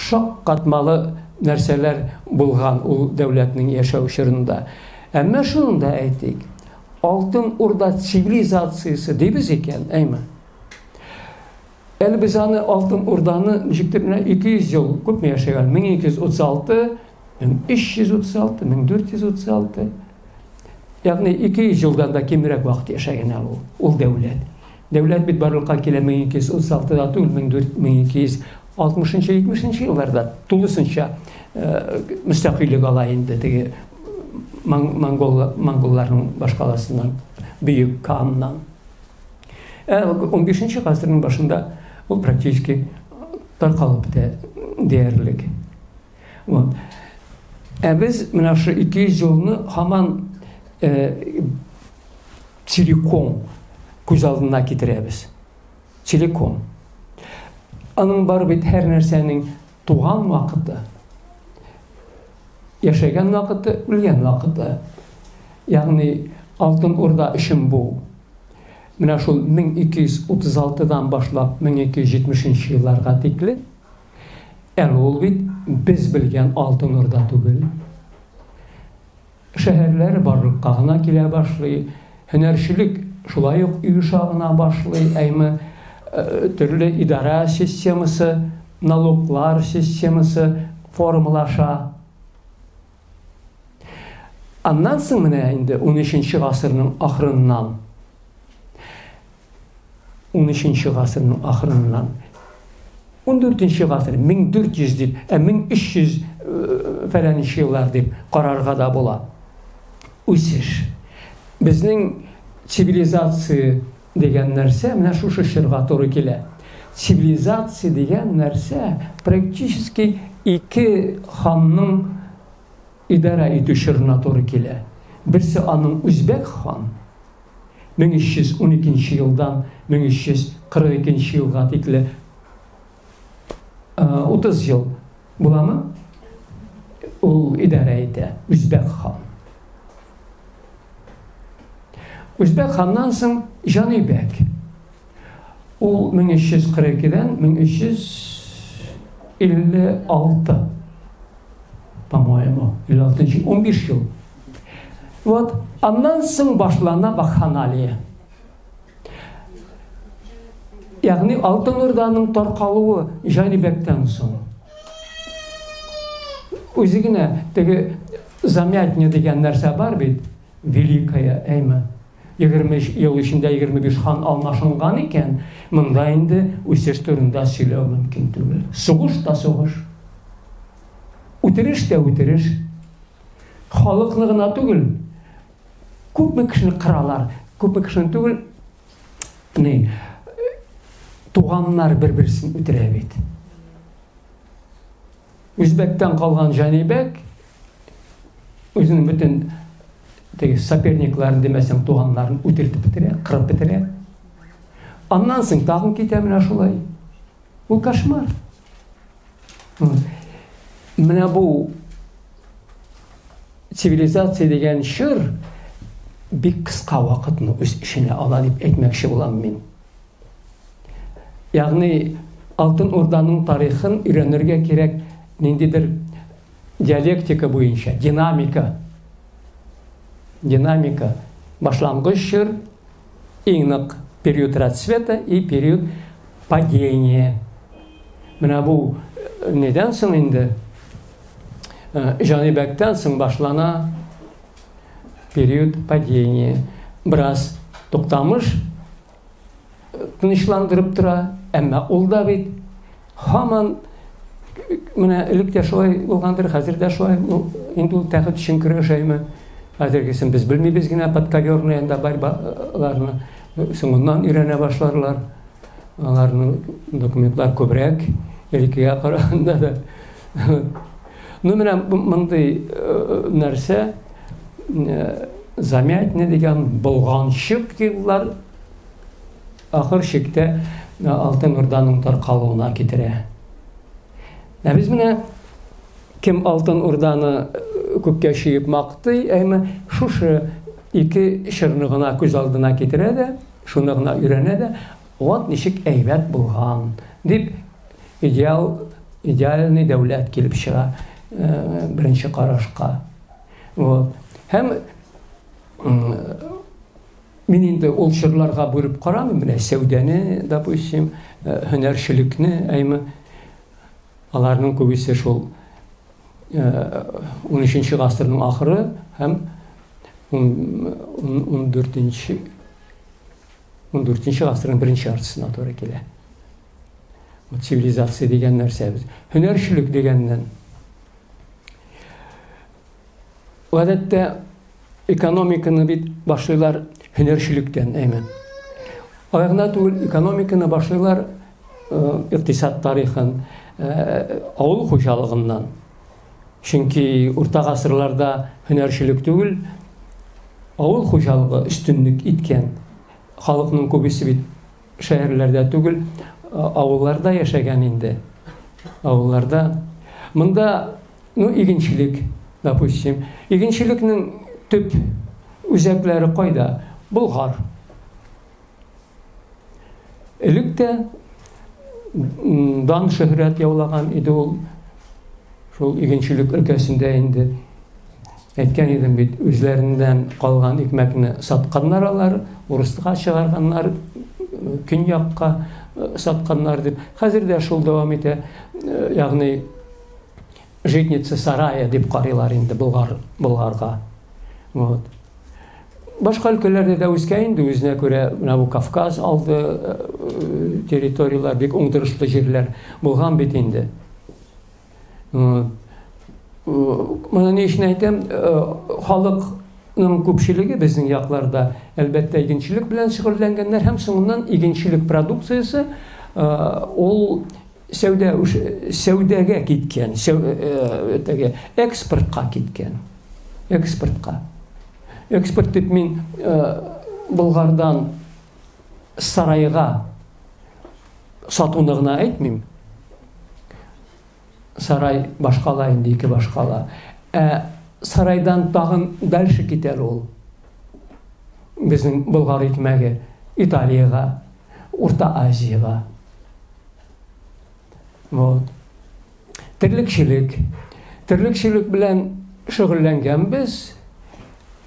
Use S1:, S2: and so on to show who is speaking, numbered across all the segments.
S1: Шаккатмалы нәрсәләр булган ул дәүләтнең яшәү чорында. Әмма шуны да әйтик, Алтын Урда цивилизациясе дибез икән, әйме? Әле без аны Алтын Урданы ничектер менә 200 ел күпме яшәгән? 1236, 1336, 1436. Ягъни 200 елдан да кимрәк вакыт яшәгән әле ул, ул дәүләт. Дәүләт бит барлыкка килә 1236-да түгел, 1260-70 елларда тулысынча мөстәкыйльлек ала инде теге монгол монголларның башкаласыннан, Бөек Каннан. Ә 15 гасырның башында ул практически таркалып бетә диярлек. Вот. Ә без менә шу 200 елны һаман целиком күз алдына китерәбез. Целиком. Аның бар бит һәр нәрсәнең туган вакыты, яшәгән вакыты, үлгән вакыты. Ягъни Алтын Урда өчен бу менә шул 1236-дан башлап 1270 елларга тикле. Әле ул бит без белгән Алтын Урда түгел. Шәһәрләр барлыкка гына килә башлый, һөнәрчелек шулай ук оеша гына башлый, әйме, төрле идарә системасы, налоглар системасы формалаша. Аннан соң менә инде 13 гасырның ахырыннан 13 гасырның ахырыннан 14 гасыр 1400 дип, ә 1300 фәләнче еллар дип карарга да була. Үсеш. Безнең цивилизация дигән нәрсә менә шушы чорга туры килә. Цивилизация дигән нәрсә практически ике ханның идарә итү чорына туры килә. Берсе аның Үзбәк хан, 1312 елдан 1342 елга тикле 30 ел буламы? Ул идарә итә Үзбәк хан. Үзбәк ханнан соң Җанибәк. Ул 1342-дән 1356, по-моему, 56 15 ел. Вот, аннан соң башлана вакханалия. Ягъни Алтын Урданың таркалуы Җанибәктән соң. Үзе генә теге замятня дигән нәрсә бар бит, великая, әйме. 20 ел эчендә 25 хан алмашынган икән, монда инде үсеш турында сөйләү мөмкин түгел. Сугыш та сугыш. Үтереш тә үтереш. Халыкны гына түгел, күпме кешене кыралар, күпме кешене түгел, ни, туганнар бер-берсен үтерә бит. Үзбәктән калган Җанибәк үзенең бөтен теге соперникларын демәсәң, туганнарын үтертеп бетерә, кырып бетерә. Аннан соң тагын китә менә шулай. Ул кошмар. Менә бу цивилизация дигән чор бик кыска вакытны үз эченә ала дип әйтмәкче булам мин. Ягъни Алтын Урданың тарихын өйрәнергә кирәк ниндидер диалектика буенча, динамика. Динамика. Башлангыч чор, иң нык период расцвета и период падения. Менә бу нидән соң инде? Җанибәктән соң башлана период падения. Бераз Туктамыш тынычландырып тора, әмма ул да бит һаман менә элек тә шулай булгандыр, хәзер дә шулай, инде ул тәхет өчен көрәшәме? Хәзергесен без белмибез генә, подковерный анда борьбаларны соңыннан өйрәнә башларлар. Аларның документлар күбрәк, элеккегә караганда да. Ну, менә мондый нәрсә замятня дигән болганчык еллар ахыр чиктә Алтын Урданың таркалуына китерә. Ә без менә кем Алтын Урданы күккә чөеп мактый, әмма шушы ике чорны гына күз алдына китерә дә, шуны гына өйрәнә дә, вот ничек әйбәт булган дип идеал Идеальный дәүләт килеп чыга беренче карашка. Вот. Һәм мин инде ул чорларга бүлеп карамыйм, менә сәүдәне, допустим, һөнәрчелекне, әйме, аларның күбесе шул 13 гасырның ахыры һәм 14 14 гасырның беренче яртысына туры килә. Цивилизация дигән нәрсә без. Һөнәрчелек дигәннән. Гадәттә экономиканы бит башлыйлар һөнәрчелектән, әйме. Алай гына түгел, экономиканы башлыйлар икътисад тарихын, авыл хуҗалыгыннан. Чөнки урта гасырларда һөнәрчелек түгел, авыл хуҗалыгы өстенлек иткән. Халыкның күбесе бит шәһәрләрдә түгел, авылларда яшәгән инде. Авылларда. Монда, ну, игенчелек, допустим. Игенчелекнең төп үзәкләре кайда? Болгар. Элек тә дан шөһрәт яулаган иде ул. Шул игенчелек өлкәсендә инде. Әйткән идем бит, үзләреннән калган икмәкне сатканнар алар, урыска чыгарганнар, көньякка сатканнар дип. Хәзер дә шул дәвам итә. Ягъни житница сарая дип карыйлар инде Болгар, Болгарга. Вот. Башка өлкәләрдә дә үскән инде үзенә күрә, менә бу Кавказ алды территорияләр, бик уңдырышлы җирләр булган бит инде. Моны ни өчен әйтәм? Халыкның күпчелеге безнең якларда, әлбәттә, игенчелек белән шөгыльләнгәннәр һәм соңыннан игенчелек продукциясе ул сәүдә сәүдәгә киткән, теге экспортка киткән. Экспортка. Экспорт дип мин Болгардан сарайга сатуны гына әйтмим. Сарай башкала инде, ике башкала. Ә сарайдан тагын дальше китәр ул. Безнең Болгар икмәге Италиягә, Урта Азиягә. Вот. Терлекчелек. Терлекчелек белән шөгыльләнгәнбез.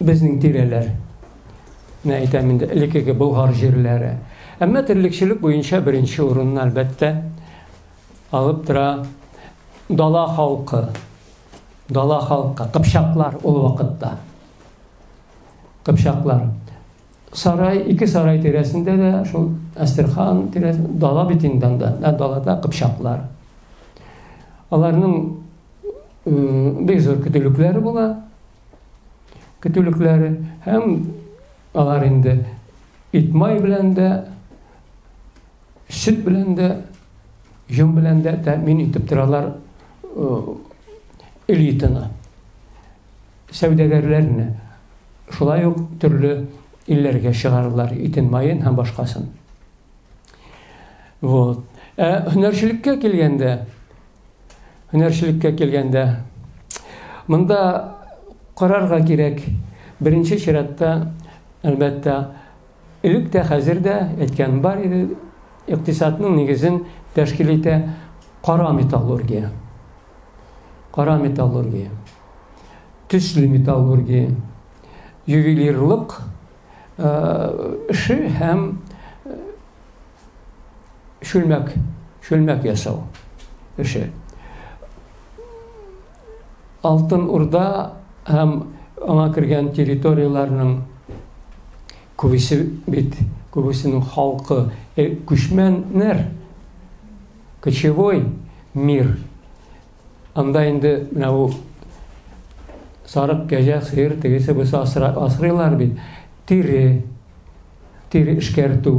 S1: Безнең тирәләр. Менә әйтәм инде, элеккеге Болгар җирләре. Әмма терлекчелек буенча беренче урынны, әлбәттә, алып тора дала халкы. Дала халкы, кыпчаклар ул вакытта. Кыпчаклар. Сарай, ике сарай тирәсендә дә шул Әстерхан тирәсендә, дала бит инде анда, ә далада кыпчаклар. Аларның бик зур көтүлекләре була. Көтүлекләре һәм алар инде ит-май белән дә, сөт белән дә, йон белән дә тәэмин итеп торалар элитаны, сәүдәгәрләрне. Шулай ук төрле илләргә чыгаралар итен, маен һәм башкасын. Вот. Ә һөнәрчелеккә килгәндә, һөнәрчелеккә килгәндә, монда карарга кирәк. Беренче чиратта, әлбәттә, элек тә, хәзер дә әйткән бар иде, икътисадның нигезен тәшкил итә кара металлургия. Кара металлургия. Төсле металлургия. Ювелирлык эше һәм чүлмәк, чүлмәк ясау эше. Алтын Урда һәм аңа кергән территорияләрнең күбесе бит, күбесенең халкы күчмәннәр, кочевой мир. Анда инде менә бу сарык, кәҗә, сыер, тегесе бусы асрыйлар бит. Тире, тире эшкәртү.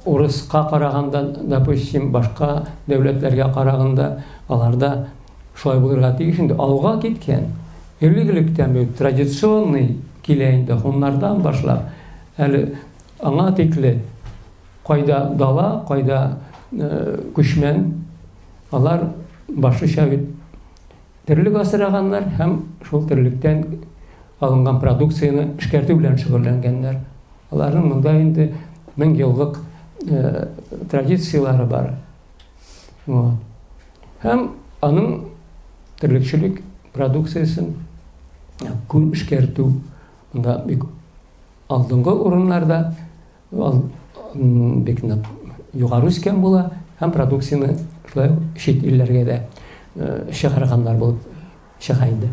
S1: Урыска караганда, допустим, башка дәүләтләргә караганда, аларда шулай булырга тиеш инде. Алга киткән, элек-электән бит традиционный килә инде, һуннардан башлап, әле аңа тикле кайда дала, кайда күчмән, алар башлыча бит терлек асраганнар һәм шул терлектән алынган продукцияне эшкәртү белән шөгыльләнгәннәр. Аларның монда инде мең еллык традицияләре бар. Вот. Һәм аның терлекчелек продукциясен күн эшкәртү монда бик алдынгы урыннарда бик нык югары үскән була һәм продукцияне шулай ук чит илләргә дә чыгарганнар булып чыга инде.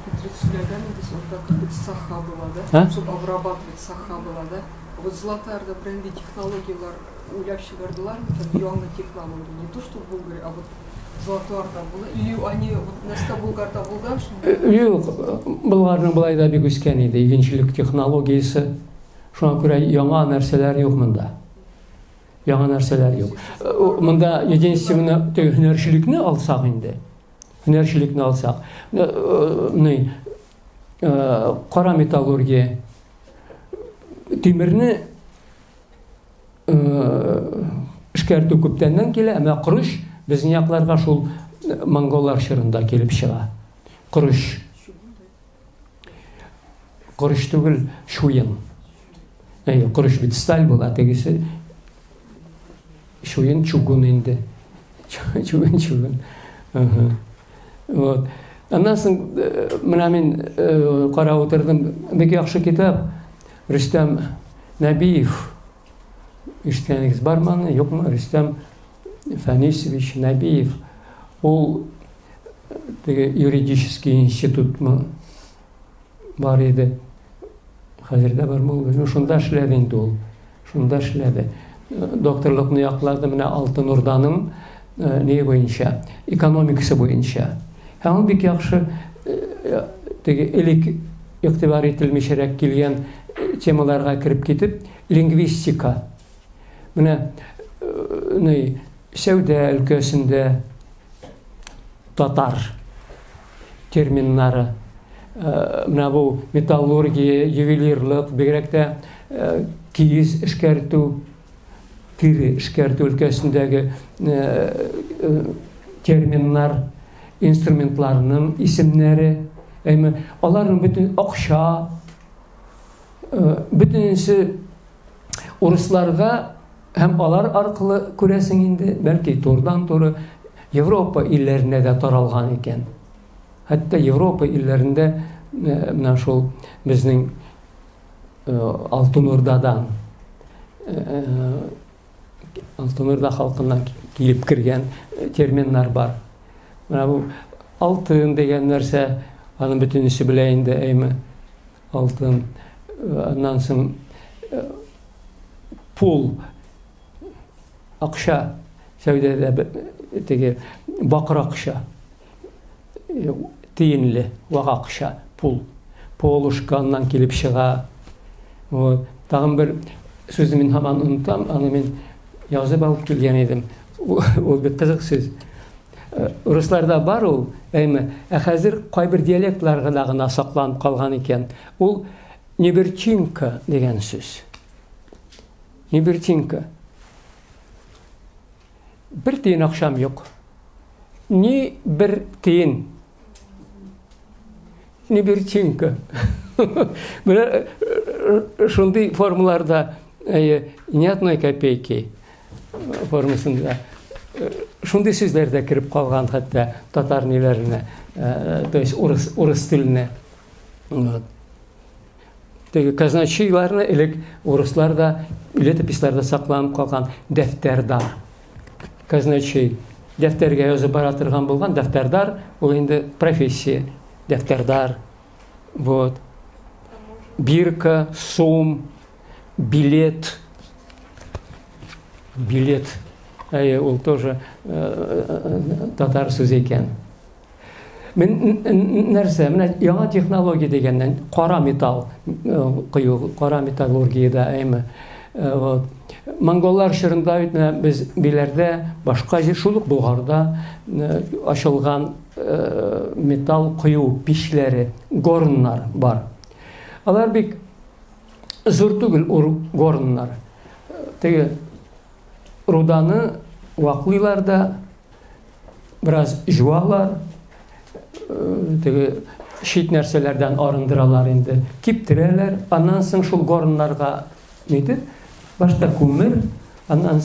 S2: Сөйләгән идегез, анда как саха была, да? А? Чтобы обрабатывать саха была, да? Вот Золотая Орда бренды технологияләр уйлап чыгардылар микән, яңа технология, не то что в Булгаре, а вот Золотая Орда была, или они вот нәрсә Булгарда булган шунда?
S1: Юк, Болгарның болай да бик үскән иде игенчелек технологиясе. Шуңа күрә яңа нәрсәләр юк монда. Яңа нәрсәләр юк. Монда единственно теге һөнәрчелекне алсак инде. Һөнәрчелекне алсак, ни кара металлургия, тимерне эшкәртү күптәннән килә, әмма корыч безнең якларга шул монголлар чорында килеп чыга. Корыч. Корыч түгел, чуен. Әйе, корыч бит сталь була, тегесе чуен чугун инде. Чугун, чугун. Вот. Аннан соң менә мин карап утырдым, бик яхшы китап. Рөстәм Нәбиев. Ишеткәнегез бармы аны, юкмы? Рөстәм Фәнисович Нәбиев. Ул теге юридический институтмы бар иде. Хәзер дә бармы ул? Белмим. Шунда эшләде инде ул. Шунда эшләде. Докторлыкны яклады менә Алтын Урданың ни буенча, экономикасы буенча. Һәм ул бик яхшы теге элек игътибар ителмичәрәк килгән темаларга кереп китеп, лингвистика. Менә ни сәүдә өлкәсендә татар терминнары, менә бу металлургия, ювелирлык, бигрәк тә киез эшкәртү, тире эшкәртү өлкәсендәге терминнар, инструментларның исемнәре, әйме, аларның бөтен акча, бөтенесе урысларга һәм алар аркылы күрәсең инде, бәлки турыдан-туры Европа илләренә дә таралган икән. Хәтта Европа илләрендә менә шул безнең Алтын Урдадан, Алтын Урда халкыннан килеп кергән терминнар бар. Менә бу алтын дигән нәрсә, аны бөтенесе белә инде, әйме? Алтын. Аннан соң пул, акча, сәүдәдә теге бакыр акча, тиенле вак акча, пул. Полушка аннан килеп чыга. Вот. Тагын бер сүзне мин һаман онытам, аны мин язып алып килгән идем. Ул бик кызык сүз. Русларда бар ул, әйме, ә хәзер кайбер диалектларда гына сакланып калган икән. Ул неберчинка дигән сүз. Неберчинка. Бер тиен акчам юк. Ни бер тиен. Неберчинка. Менә шундый формаларда, әйе, ни одной копейки формасында шундый сүзләр дә кереп калган хәтта татар ниләренә, то есть урыс, урыс теленә. Вот. Теге казначейларны элек урыслар да летописьларда сакланып калган дәфтәрдар. Казначей дәфтәргә язып бара торган булган, дәфтәрдар ул инде профессия, дәфтәрдар. Вот. Бирка, сум, билет. Билет. Әйе, ул тоже татар сүзе икән. Мен нәрсә, менә яңа технология дигәннән кара металл кою, кара металлургиядә, әйме. Вот. Монголлар чорында бит менә без Биләрдә, башка җир, шул ук Болгарда ачылган металл кою пичләре, горннар бар. Алар бик зур түгел горннар. Теге руданы ваклыйлар да, бераз жуалар, теге чит нәрсәләрдән арындыралар инде, киптерәләр, аннан соң шул горннарга нитеп, башта күмер, аннан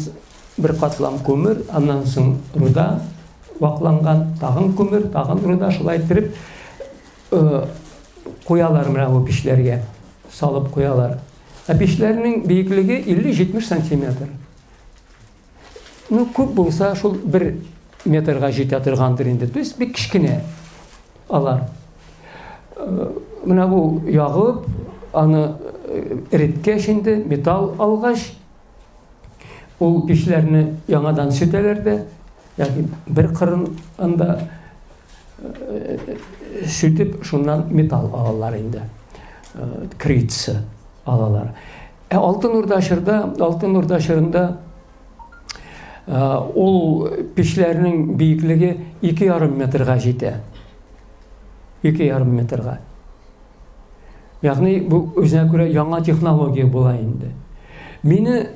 S1: бер катлам күмер, аннан соң руда. Вакланган, тагын күмер, тагын руда, шулай иттереп куялар менә бу пичләргә, салып куялар. Ә пичләрнең биеклеге 50-70 сантиметр. Ну, күп булса, шул бер метрга җитә торгандыр инде. То есть бик кечкенә алар. Менә бу ягып, аны эреткәч инде, металл алгач, ул пичләрне яңадан сүтәләр дә, ягъни бер кырын анда сүтеп, шуннан металл алалар инде. Крица алалар. Ә Алтын Урда чорда, Алтын Урда чорында ул пичләрнең биеклеге 2,5 метрга җитә. 2,5 метрга. Ягъни бу үзенә күрә яңа технология була инде. Мине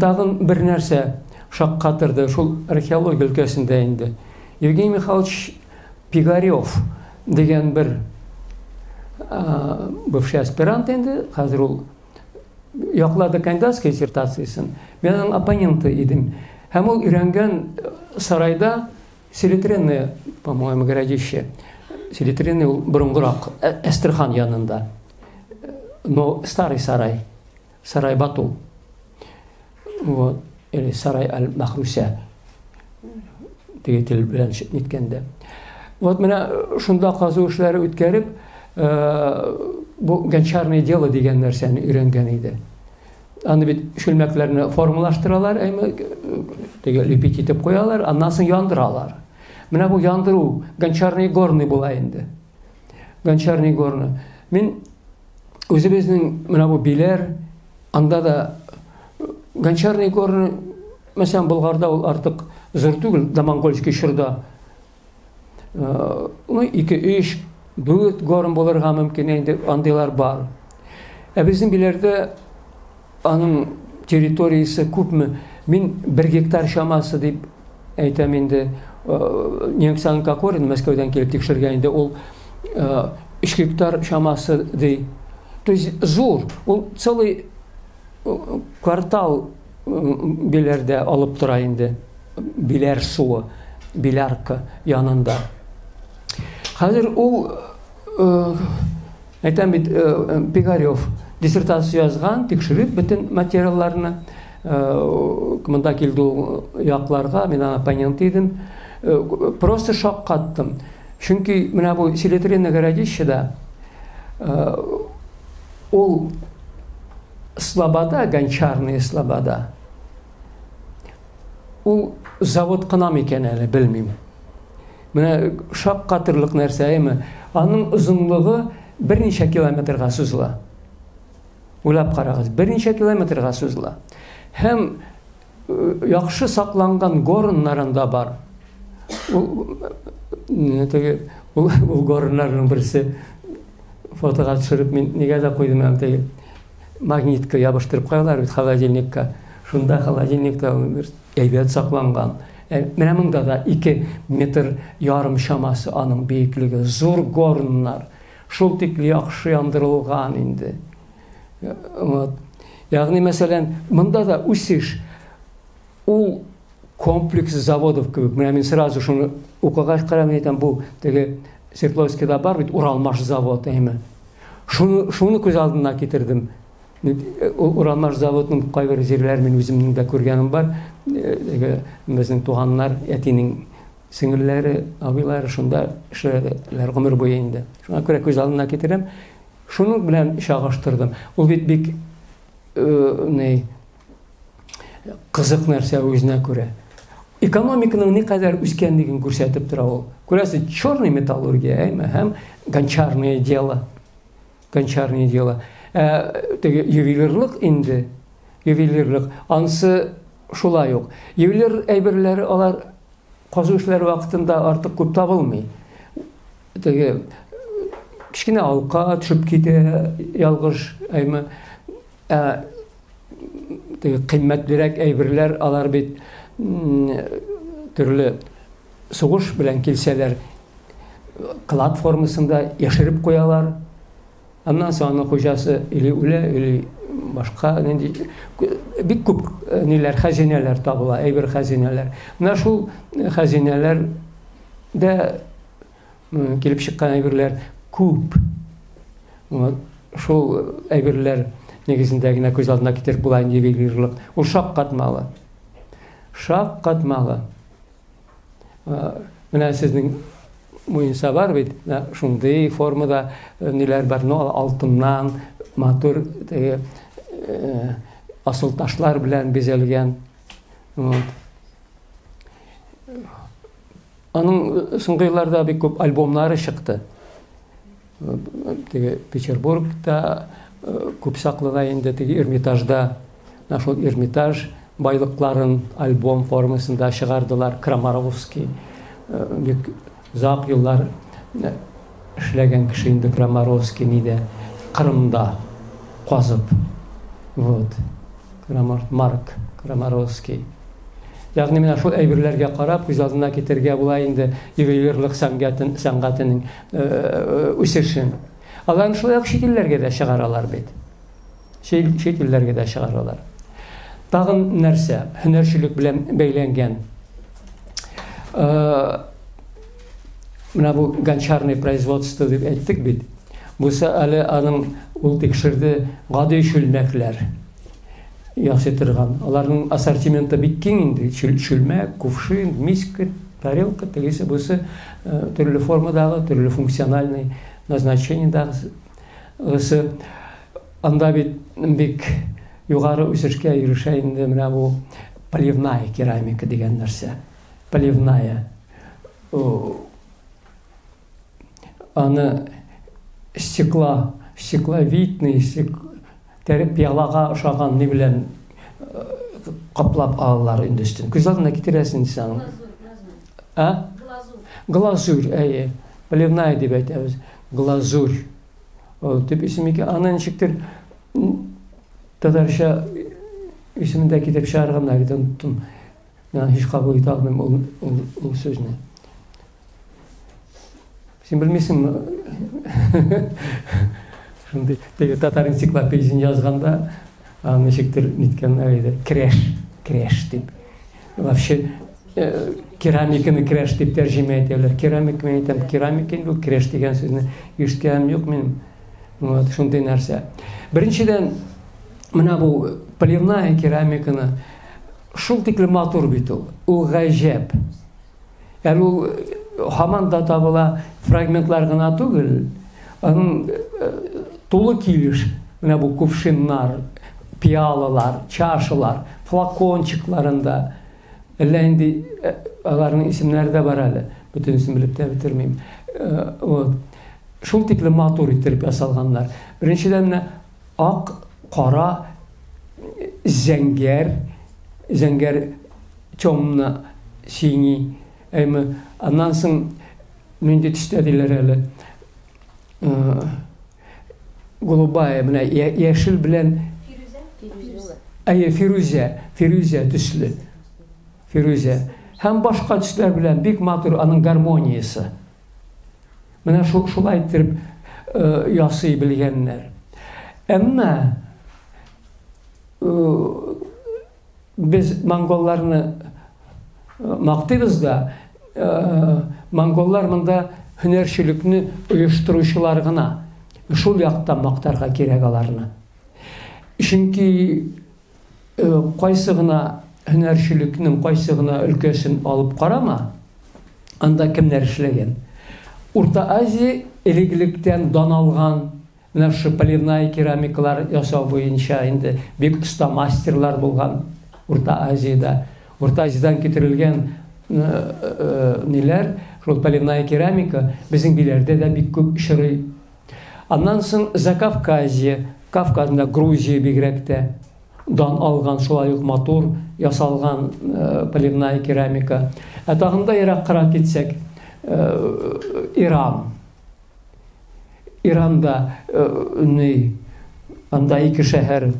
S1: тагын бер нәрсә шаккатырды, шул археология өлкәсендә инде. Евгений Михайлович Пигарев дигән бер бывший аспирант инде, хәзер ул яклады кандидатский диссертациясен. Мин аның оппоненты идем. Һәм ул өйрәнгән сарайда Селитренное, по-моему, городище. Селитренное ул борынгырак, Әстерхан янында. Но старый сарай, сарай Бату. Вот, или сарай Аль-Махруся. Теге тел белән ниткәндә. Вот менә шунда казу эшләре үткәреп, бу гончарное дело дигән нәрсәне өйрәнгән иде. Аны бит чүлмәкләрне формалаштыралар, әйме, теге лепить итеп куялар, аннан соң яндыралар. Менә бу яндыру гончарный горный була инде. Гончарный горны. Мин үзебезнең менә бу Биләр, анда да гончарный горны, мәсәлән, Болгарда ул артык зур түгел, до монгольский чорда. Ну, 2, 3, 4 горн булырга мөмкин инде, андыйлар бар. Ә безнең Биләрдә аның территориясе күпме? Мин 1 гектар чамасы дип әйтәм инде. Александр Кокорин Мәскәүдән килеп тикшергән инде, ул 3 гектар чамасы ди. То есть зур, ул целый квартал Биләрдә алып тора инде. Биләр суы, Билярка янында. Хәзер ул, әйтәм бит, Пигарев диссертация язган, тикшереп бөтен материалларны. Монда килде ул якларга, мин аңа оппонент идем. Просто шаккаттым. Чөнки менә бу Селитрина городищеда ул слобода, гончарная слобода. Ул завод кына микән әле, белмим. Менә шаккатырлык нәрсә, әйме? Аның озынлыгы берничә километрга сузыла. Уйлап карагыз, берничә километрга сузыла. Һәм яхшы сакланган горннарында бар. Ул, теге, ул, ул горннарның берсе фотога төшереп мин нигә дә куйдым әле, теге магнитка ябыштырып куялар бит холодильникка. Шунда холодильникта бер әйбәт сакланган. Менә монда да 2 метр ярым чамасы аның биеклеге. Зур горннар. Шул тикле яхшы яндырылган инде. Вот. Ягъни, мәсәлән, монда да үсеш ул комплекс заводов кебек. Менә мин сразу шуны укыгач карам, әйтәм, бу теге Свердловскийда бар бит Уралмаш завод, әйме. Шуны, шуны күз алдына китердем. Ул Уралмаш заводының кайбер җирләрен мин үземнең дә күргәнем бар. Теге безнең туганнар, әтинең сеңелләре, абыйлары шунда эшләделәр гомер буе инде. Шуңа күрә күз алдына китерәм. Шуның белән чагыштырдым. Ул бит бик ни кызык нәрсә үзенә күрә. Экономиканың никадәр үскәнлеген күрсәтеп тора ул. Күрәсез, черный металлургия, әйме, һәм гончарное дело. Гончарное дело. Теге ювелирлык инде, ювелирлык, ансы шулай ук. Ювелир әйберләре алар казу эшләре вакытында артык күп табылмый. Теге кечкенә алка төшеп китә, ялгыш, әйме. Ә теге кыйммәтлерәк әйберләр алар бит төрле сугыш белән килсәләр, клад формасында яшереп куялар. Аннан соң аның хуҗасы или үлә, или башка нинди бик күп ниләр, хәзинәләр табыла, әйбер хәзинәләр. Менә шул хәзинәләр дә килеп чыккан әйберләр күп. Шул әйберләр нигезендә генә күз алдына китереп була инде ювелирлык. Ул шаккатмалы. Шаккатмалы. Менә сезнең муенса бар бит, менә шундый формада ниләр бар, ну, алтыннан матур теге асыл ташлар белән бизәлгән. Вот. Аның соңгы елларда бик күп альбомнары чыкты. Теге Петербургта күп саклана инде, теге Эрмитажда. Менә шул Эрмитаж байлыкларын альбом формасында чыгардылар. Крамаровский бик озак еллар эшләгән кеше инде Крамаровский нидә, Кырымда казып. Вот. Крамар, Марк Крамаровский. Ягъни менә шул әйберләргә карап күз алдына китерергә була инде ювелирлык сәнгатен, сәнгатенең үсешен. Аларны шулай ук чит илләргә дә чыгаралар бит. Чит, чит илләргә дә чыгаралар. Тагын нәрсә һөнәрчелек белән бәйләнгән? Менә бу гончарный производство дип әйттек бит. Бусы әле аның ул тикшерде гади чүлмәкләр ясый торган. Аларның ассортименты бик киң инде. Чүлмәк, кувшин, миска, тарелка, тегесе бусы төрле формадагы, төрле функциональный назначениедагысы. Анда бит бик югары үсешкә ирешә инде менә бу поливная керамика дигән нәрсә. Поливная. Аны стекла, стекловидный, стек, тәре пиалага ошаган ни белән каплап алалар инде өстен. Күз алдына китерәсең инде син аны. А? Глазурь, әйе. Поливная дип әйтәбез. Глазурь. Ул төп исем икән. Аны ничектер татарча исемен дә китереп чыгарганнар иде, оныттым. Мин һич кабул итә алмыйм ул, ул, ул сүзне. Син белмисеңме? Шундый теге татар энциклопедиясен язганда, аны ничектер ниткәннәр иде. Крәш, крәш дип. Вообще э, керамиканы крәш дип тәрҗемә итәләр. Керамика мин әйтәм, керамика инде ул крәш дигән сүзне ишеткәнем юк минем. Вот шундый нәрсә. Беренчедән, менә бу поливная керамиканы шул тиклем матур бит ул. Ул гаҗәп. Әле ул һаман да табыла фрагментлар гына түгел, аның тулы килеш, менә бу кувшиннар, пиалалар, чашалар, флакончикларында, әллә инде аларның исемнәре дә бар әле, бөтенесен белеп тә бетермим. Вот. Шул тиклем матур иттереп ясалганнар. Беренчедән менә ак, кара, зәңгәр, зәңгәр темно синий, әйме, аннан соң нинди төстә диләр әле, голубая, менә яшел белән Әйе, фирүзә, фирүзә төсле. Фирүзә. Һәм башка төсләр белән бик матур аның гармониясе. Менә шул шулай иттереп ясый белгәннәр. Әмма Без монголларны мактыйбыз да, монголлар монда һөнәрчелекне оештыручылар гына. Шул яктан мактарга кирәк аларны. Чөнки кайсы гына һөнәрчелекнең кайсы гына өлкәсен алып карама, анда кемнәр эшләгән. Урта Азия элек-электән дан алган Менә шушы поливная керамикалар ясау буенча инде бик оста мастерлар булган Урта Азиядә. Урта Азиядән китерелгән ниләр, шул поливная керамика безнең Биләрдә дә бик күп очрый. Аннан соң Закавказье, Кавказда, Грузия бигрәк тә дан алган, шулай ук матур ясалган поливная керамика. Ә тагын да ераккарак китсәк, Иран. Иранда ни, анда ике шәһәр,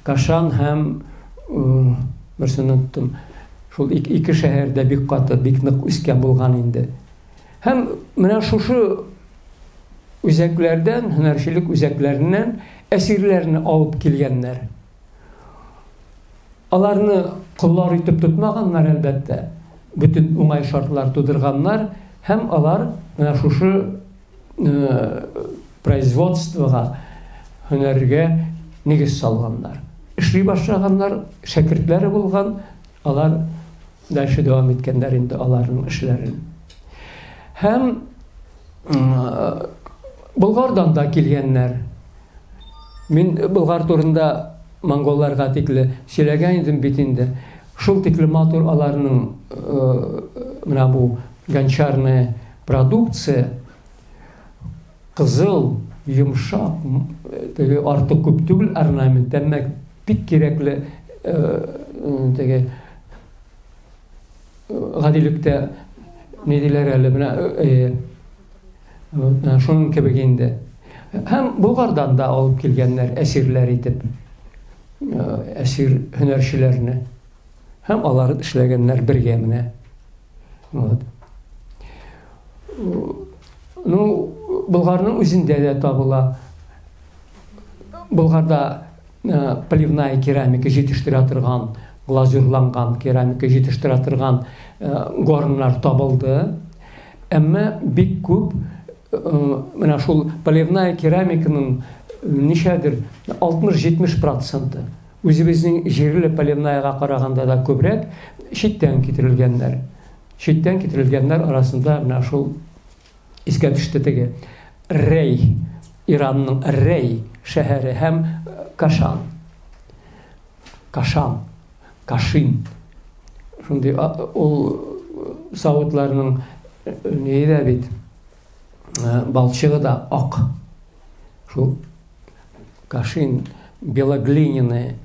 S1: Кашан һәм берсен оныттым. Шул ике шәһәр дә бик каты, бик нык үскән булган инде. Һәм менә шушы үзәкләрдән, һөнәрчелек үзәкләреннән әсирләрне алып килгәннәр. Аларны коллар итеп тотмаганнар, әлбәттә, бөтен уңай шартлар тудырганнар һәм алар менә шушы производствога, һөнәргә нигез салганнар. Эшли башлаганнар, шәкертләре булган, алар дальше дәвам иткәннәр инде аларның эшләрен. Һәм Болгардан да килгәннәр. Мин Болгар турында монголларга тикле сөйләгән идем бит инде. Шул тикле матур аларның менә бу гончарная продукция кызыл, йомшак, теге артык күп түгел орнамент, әмма бик кирәкле теге гадилектә ни диләр әле менә шуның кебек инде. Һәм Болгардан да алып килгәннәр әсирләр итеп, әсир һөнәрчеләрне. Һәм алар эшләгәннәр бергә менә. Вот. Ну, Болгарның үзендә дә табыла. Болгарда поливная керамика җитештерә торган, глазурланган керамика җитештерә торган горннар табылды. Әмма бик күп менә шул поливная керамиканың ничәдер 60-70 проценты үзебезнең җирле поливнаяга караганда да күбрәк читтән китерелгәннәр. Читтән китерелгәннәр арасында менә шул искә төште теге Рей, Иранның Рей шәһәре һәм Кашан. Кашан, Кашин. Шундый ул савытларның ние дә бит, балчыгы да ак. Шул Кашин, белоглиняная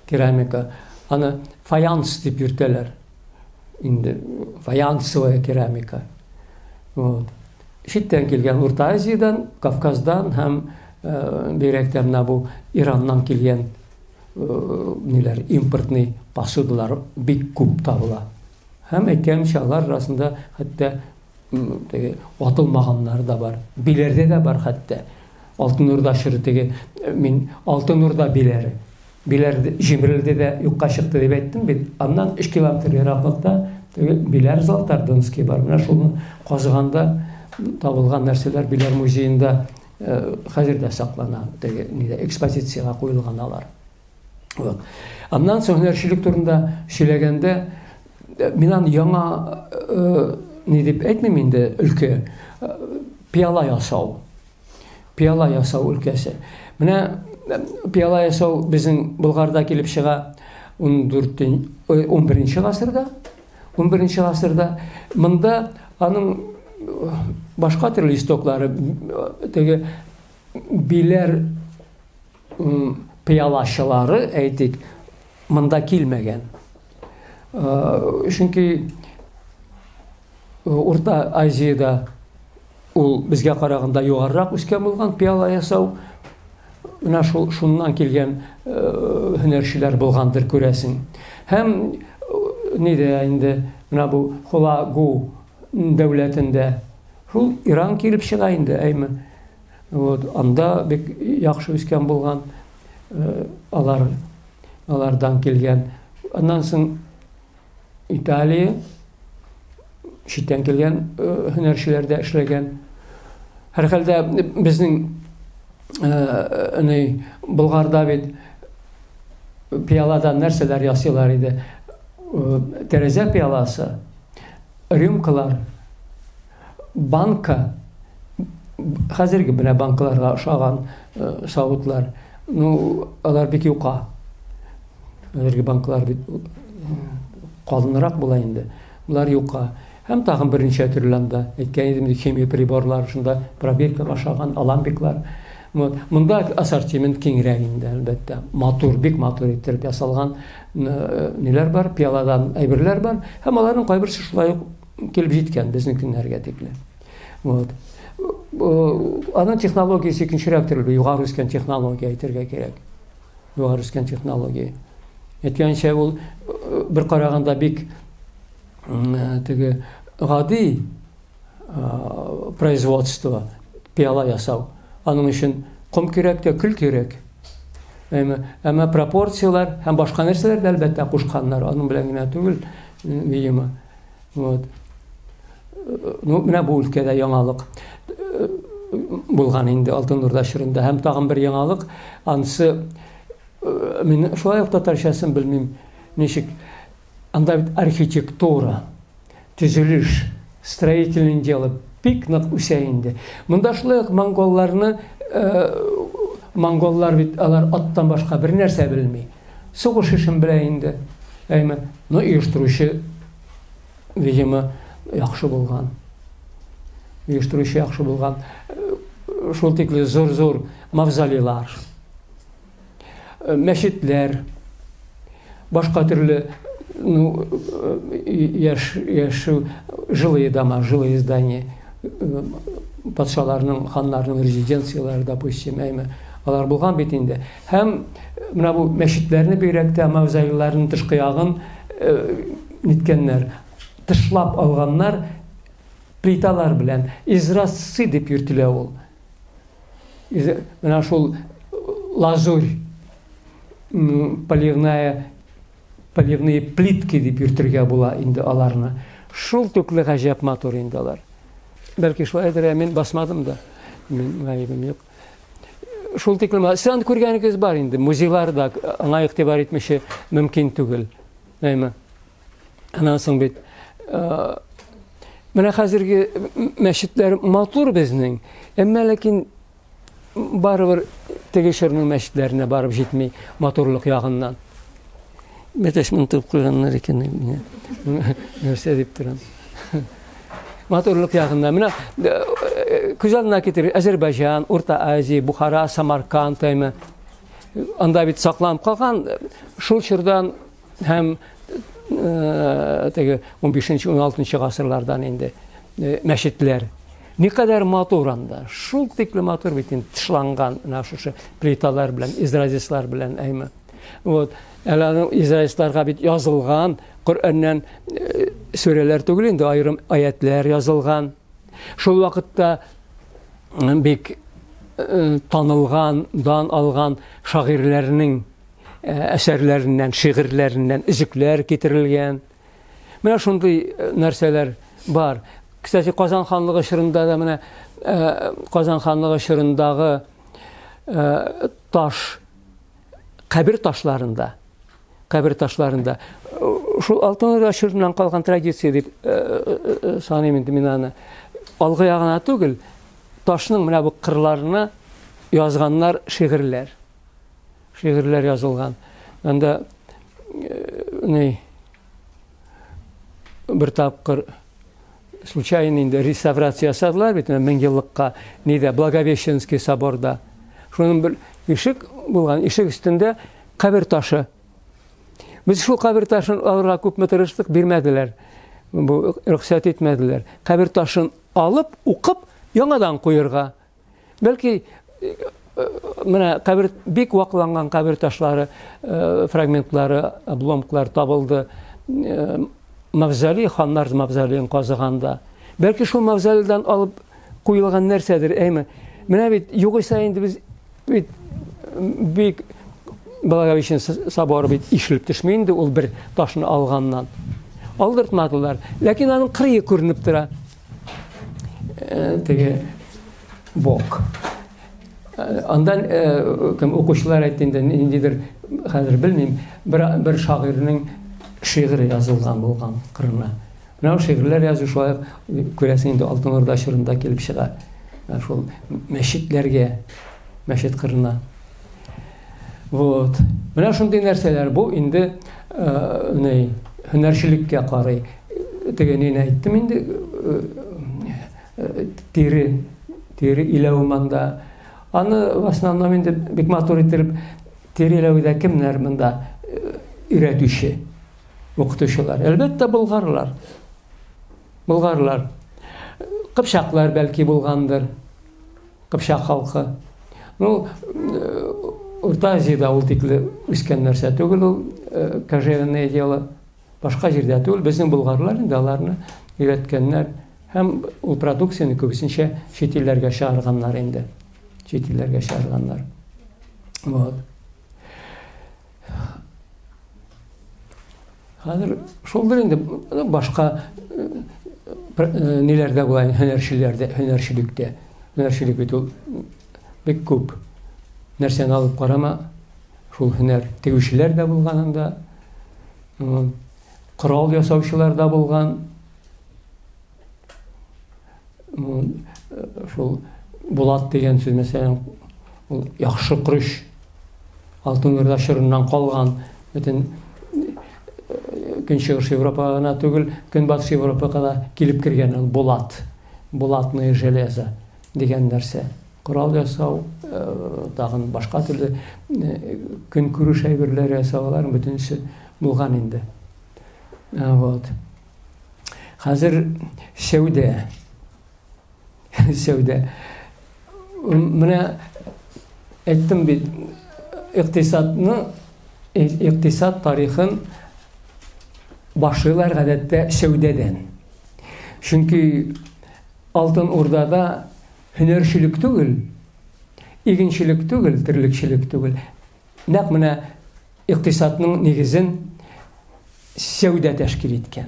S1: керамика. Аны фаянс дип йөртәләр. Инде фаянсовая керамика. Вот. Читтән килгән Урта Азиядән, Кавказдан һәм бигрәк тә менә бу Ираннан килгән ниләр, импортный посудалар бик күп табыла. Һәм әйткәнемчә, алар арасында хәтта теге ватылмаганнары да бар. Биләрдә дә бар хәтта. Алтын Урда чоры теге мин Алтын Урда биләре. Биләр җимерелде дә юкка чыкты дип әйттем бит. Аннан 3 километр ераклыкта теге Биләр Золотардынский бар. Менә шуны казыганда табылган нәрсәләр Биләр музеенда хәзер дә саклана. Теге нидә экспозициягә куелган алар. Вот. Аннан соң һөнәрчелек турында сөйләгәндә мин аны яңа ни дип әйтмим инде өлкә пиала ясау. Пиала ясау өлкәсе. Менә пиала ясау безнең Болгарда килеп чыга 14 11 гасырда. 11 гасырда монда аның башка төрле истоклары теге биләр пиалачылары, әйтик, монда килмәгән. Чөнки Урта Азиядә ул безгә караганда югарырак үскән булган пиала ясау. Менә шул шуннан килгән һөнәрчеләр булгандыр, күрәсең. Һәм нидә инде менә бу Хулагу дәүләтендә шул Иран килеп чыга инде, әйме. Вот, анда бик яхшы үскән булган, алар алардан килгән. Аннан соң Италия читтән килгән һөнәрчеләр дә эшләгән. Һәрхәлдә безнең ни Болгарда бит пиаладан нәрсәләр ясыйлар иде. Тәрәзә пиаласы, рюмкалар, банка, хәзерге менә банкаларга ошаган савытлар. Ну, алар бик юка. Хәзерге банкалар бит калынрак була инде. Болар юка. Һәм тагын берничә төрле анда. Әйткән идем, химия приборлары шунда пробиркага ошаган аламбиклар. Вот. Монда ассортимент киңрәк инде, әлбәттә. Матур, бик матур иттереп ясалган ниләр бар, пиаладан әйберләр бар. Һәм аларның кайберсе шулай ук килеп җиткән безнең көннәргә тикле. Вот. Аның технологиясе икенчерәк төрле, югары үскән технология әйтергә кирәк. Югары үскән технология. Әйткәнчә, ул бер караганда бик теге гади производство, пиала ясау. Аның өчен ком кирәк тә, көл кирәк. Әмма, әмма пропорцияләр һәм башка нәрсәләр дә әлбәттә кушканнар, аның белән генә түгел, видимо. Вот. Ну, менә бу өлкәдә яңалык булган инде Алтын Урда чорында. Һәм тагын бер яңалык, анысы мин шулай ук татарчасын белмим, ничек. Анда бит архитектура, төзелеш, строительный дело бик нык үсә инде. Монда шулай ук монголларны, монголлар бит алар аттан башка бер нәрсә белми. Сугыш эшен белә инде. Әйме, но оештыручы, видимо, яхшы булган. Оештыручы яхшы булган. Шул тикле зур-зур мавзолейлар, мәчетләр, башка төрле, ну, яш, яшәү, жилые дома, жилые здания, патшаларның, ханнарның резиденцияләре, допустим, әйме, алар булган бит инде. Һәм менә бу мәчетләрне бигрәк тә мавзолейларның тышкы ягын ниткәннәр, тышлап алганнар плиталар белән. Изразцы дип йөртелә ул. Менә шул лазурь, поливная, поливные плитки дип йөртергә була инде аларны. Шул түкле гаҗәп матур инде алар. Бәлки шулайдыр, ә мин басмадым да. Мин гаебем юк. Шул тиклем, сез аны күргәнегез бар инде, музейларда аңа игътибар итмичә мөмкин түгел. Әйме? Аннан соң бит менә хәзерге мәчетләр матур безнең, әмма ләкин барыбер теге чорның мәчетләренә барып җитми матурлык ягыннан. Бәтәш моны тыгып куйганнар икән. Нәрсә дип торам. Матурлык ягыннан. Менә күз алдына китер, Азербайҗан, Урта Азия, Бухара, Самарканд, әйме. Анда бит сакланып калган шул чордан һәм теге 15-16 гасырлардан инде мәчетләр. Никадәр матур анда. Шул тикле матур бит инде тышланган менә шушы плиталар белән, изразецлар белән, әйме. Вот. Әле аның израильләргә бит язылган Коръәннән сүрәләр түгел инде, аерым аятлар язылган. Шул вакытта бик танылган, дан алган шагыйрьләрнең әсәрләреннән, шигырьләреннән өзекләр китерелгән. Менә шундый нәрсәләр бар. Кстати, Казан ханлыгы чорында да менә Казан ханлыгы чорындагы таш кабер ташларында, кабер ташларында шул Алтын Урда чорыннан калган традиция дип саныйм инде мин аны. Алгы ягына түгел, ташның менә бу кырларына язганнар шигырьләр. Шигырьләр язылган. Анда ни бер тапкыр случайно инде реставрация ясадылар бит, мең еллыкка нидә, Благовещенский соборда. Шуның бер ишек булган, ишек өстендә кабер ташы. Без шул кабер ташын алырга күпме тырыштык, бирмәделәр. Бу рөхсәт итмәделәр. Кабер ташын алып, укып, яңадан куерга. Бәлки менә кабер бик вакланган кабер ташлары, фрагментлары, обломклар табылды. Мавзолей, ханнар мавзолеен казыганда. Бәлки шул мавзолейдан алып куелган нәрсәдер, әйме? Менә бит югыйсә инде без бит бик Благовещен соборы бит ишелеп төшми инде ул бер ташны алганнан. Алдыртмадылар. Ләкин аның кырые күренеп тора. Теге бок. Андан кем укучылар әйтте инде, ниндидер, хәзер белмим, бер шагыйрьнең шигыре язылган булган кырына. Менә ул шигырьләр язу шулай ук күрәсең инде Алтын Урда чорында килеп чыга. Шул мәчетләргә, мәчет кырына. Вот. Менә шундый нәрсәләр бу инде ни һөнәрчелеккә карый. Теге нини әйттем инде, тире, тире иләү монда. Аны в основном инде бик матур итеп тире иләүдә кемнәр монда өйрәтүче укытучылар? Әлбәттә, болгарлар. Болгарлар. Кыпчаклар бәлки булгандыр. Кыпчак халкы. Ну, Урта Азиядә ул тикле үскән нәрсә түгел ул, кожевенное дело. Башка җирдә түгел, безнең болгарлар инде аларны өйрәткәннәр һәм ул продукцияне күбесенчә чит илләргә чыгарганнар инде. Чит илләргә чыгарганнар. Вот. Хәзер шулдыр инде, башка ниләрдә була, һөнәрчеләрдә, һөнәрчелектә. Һөнәрчелек бит ул бик күп нәрсәне алып карама, шул һөнәр тегүчеләр дә булган анда, корал ясаучылар да булган. Шул булат дигән сүз, мәсәлән, ул яхшы корыч Алтын Урда чорыннан калган бөтен Көнчыгыш Европага гына түгел, Көнбатыш Европага да килеп кергән ул булат, булатное железо дигән нәрсә. Корал ясау, тагын башка төрле көнкүреш әйберләре ясау, аларның бөтенесе булган инде. Вот. Хәзер сәүдә. Сәүдә. Менә әйттем бит, икътисадны, икътисад тарихын башлыйлар гадәттә сәүдәдән. Чөнки Алтын Урдада һөнәрчелек түгел, игенчелек түгел, терлекчелек түгел. Нәкъ менә икътисадның нигезен сәүдә тәшкил иткән.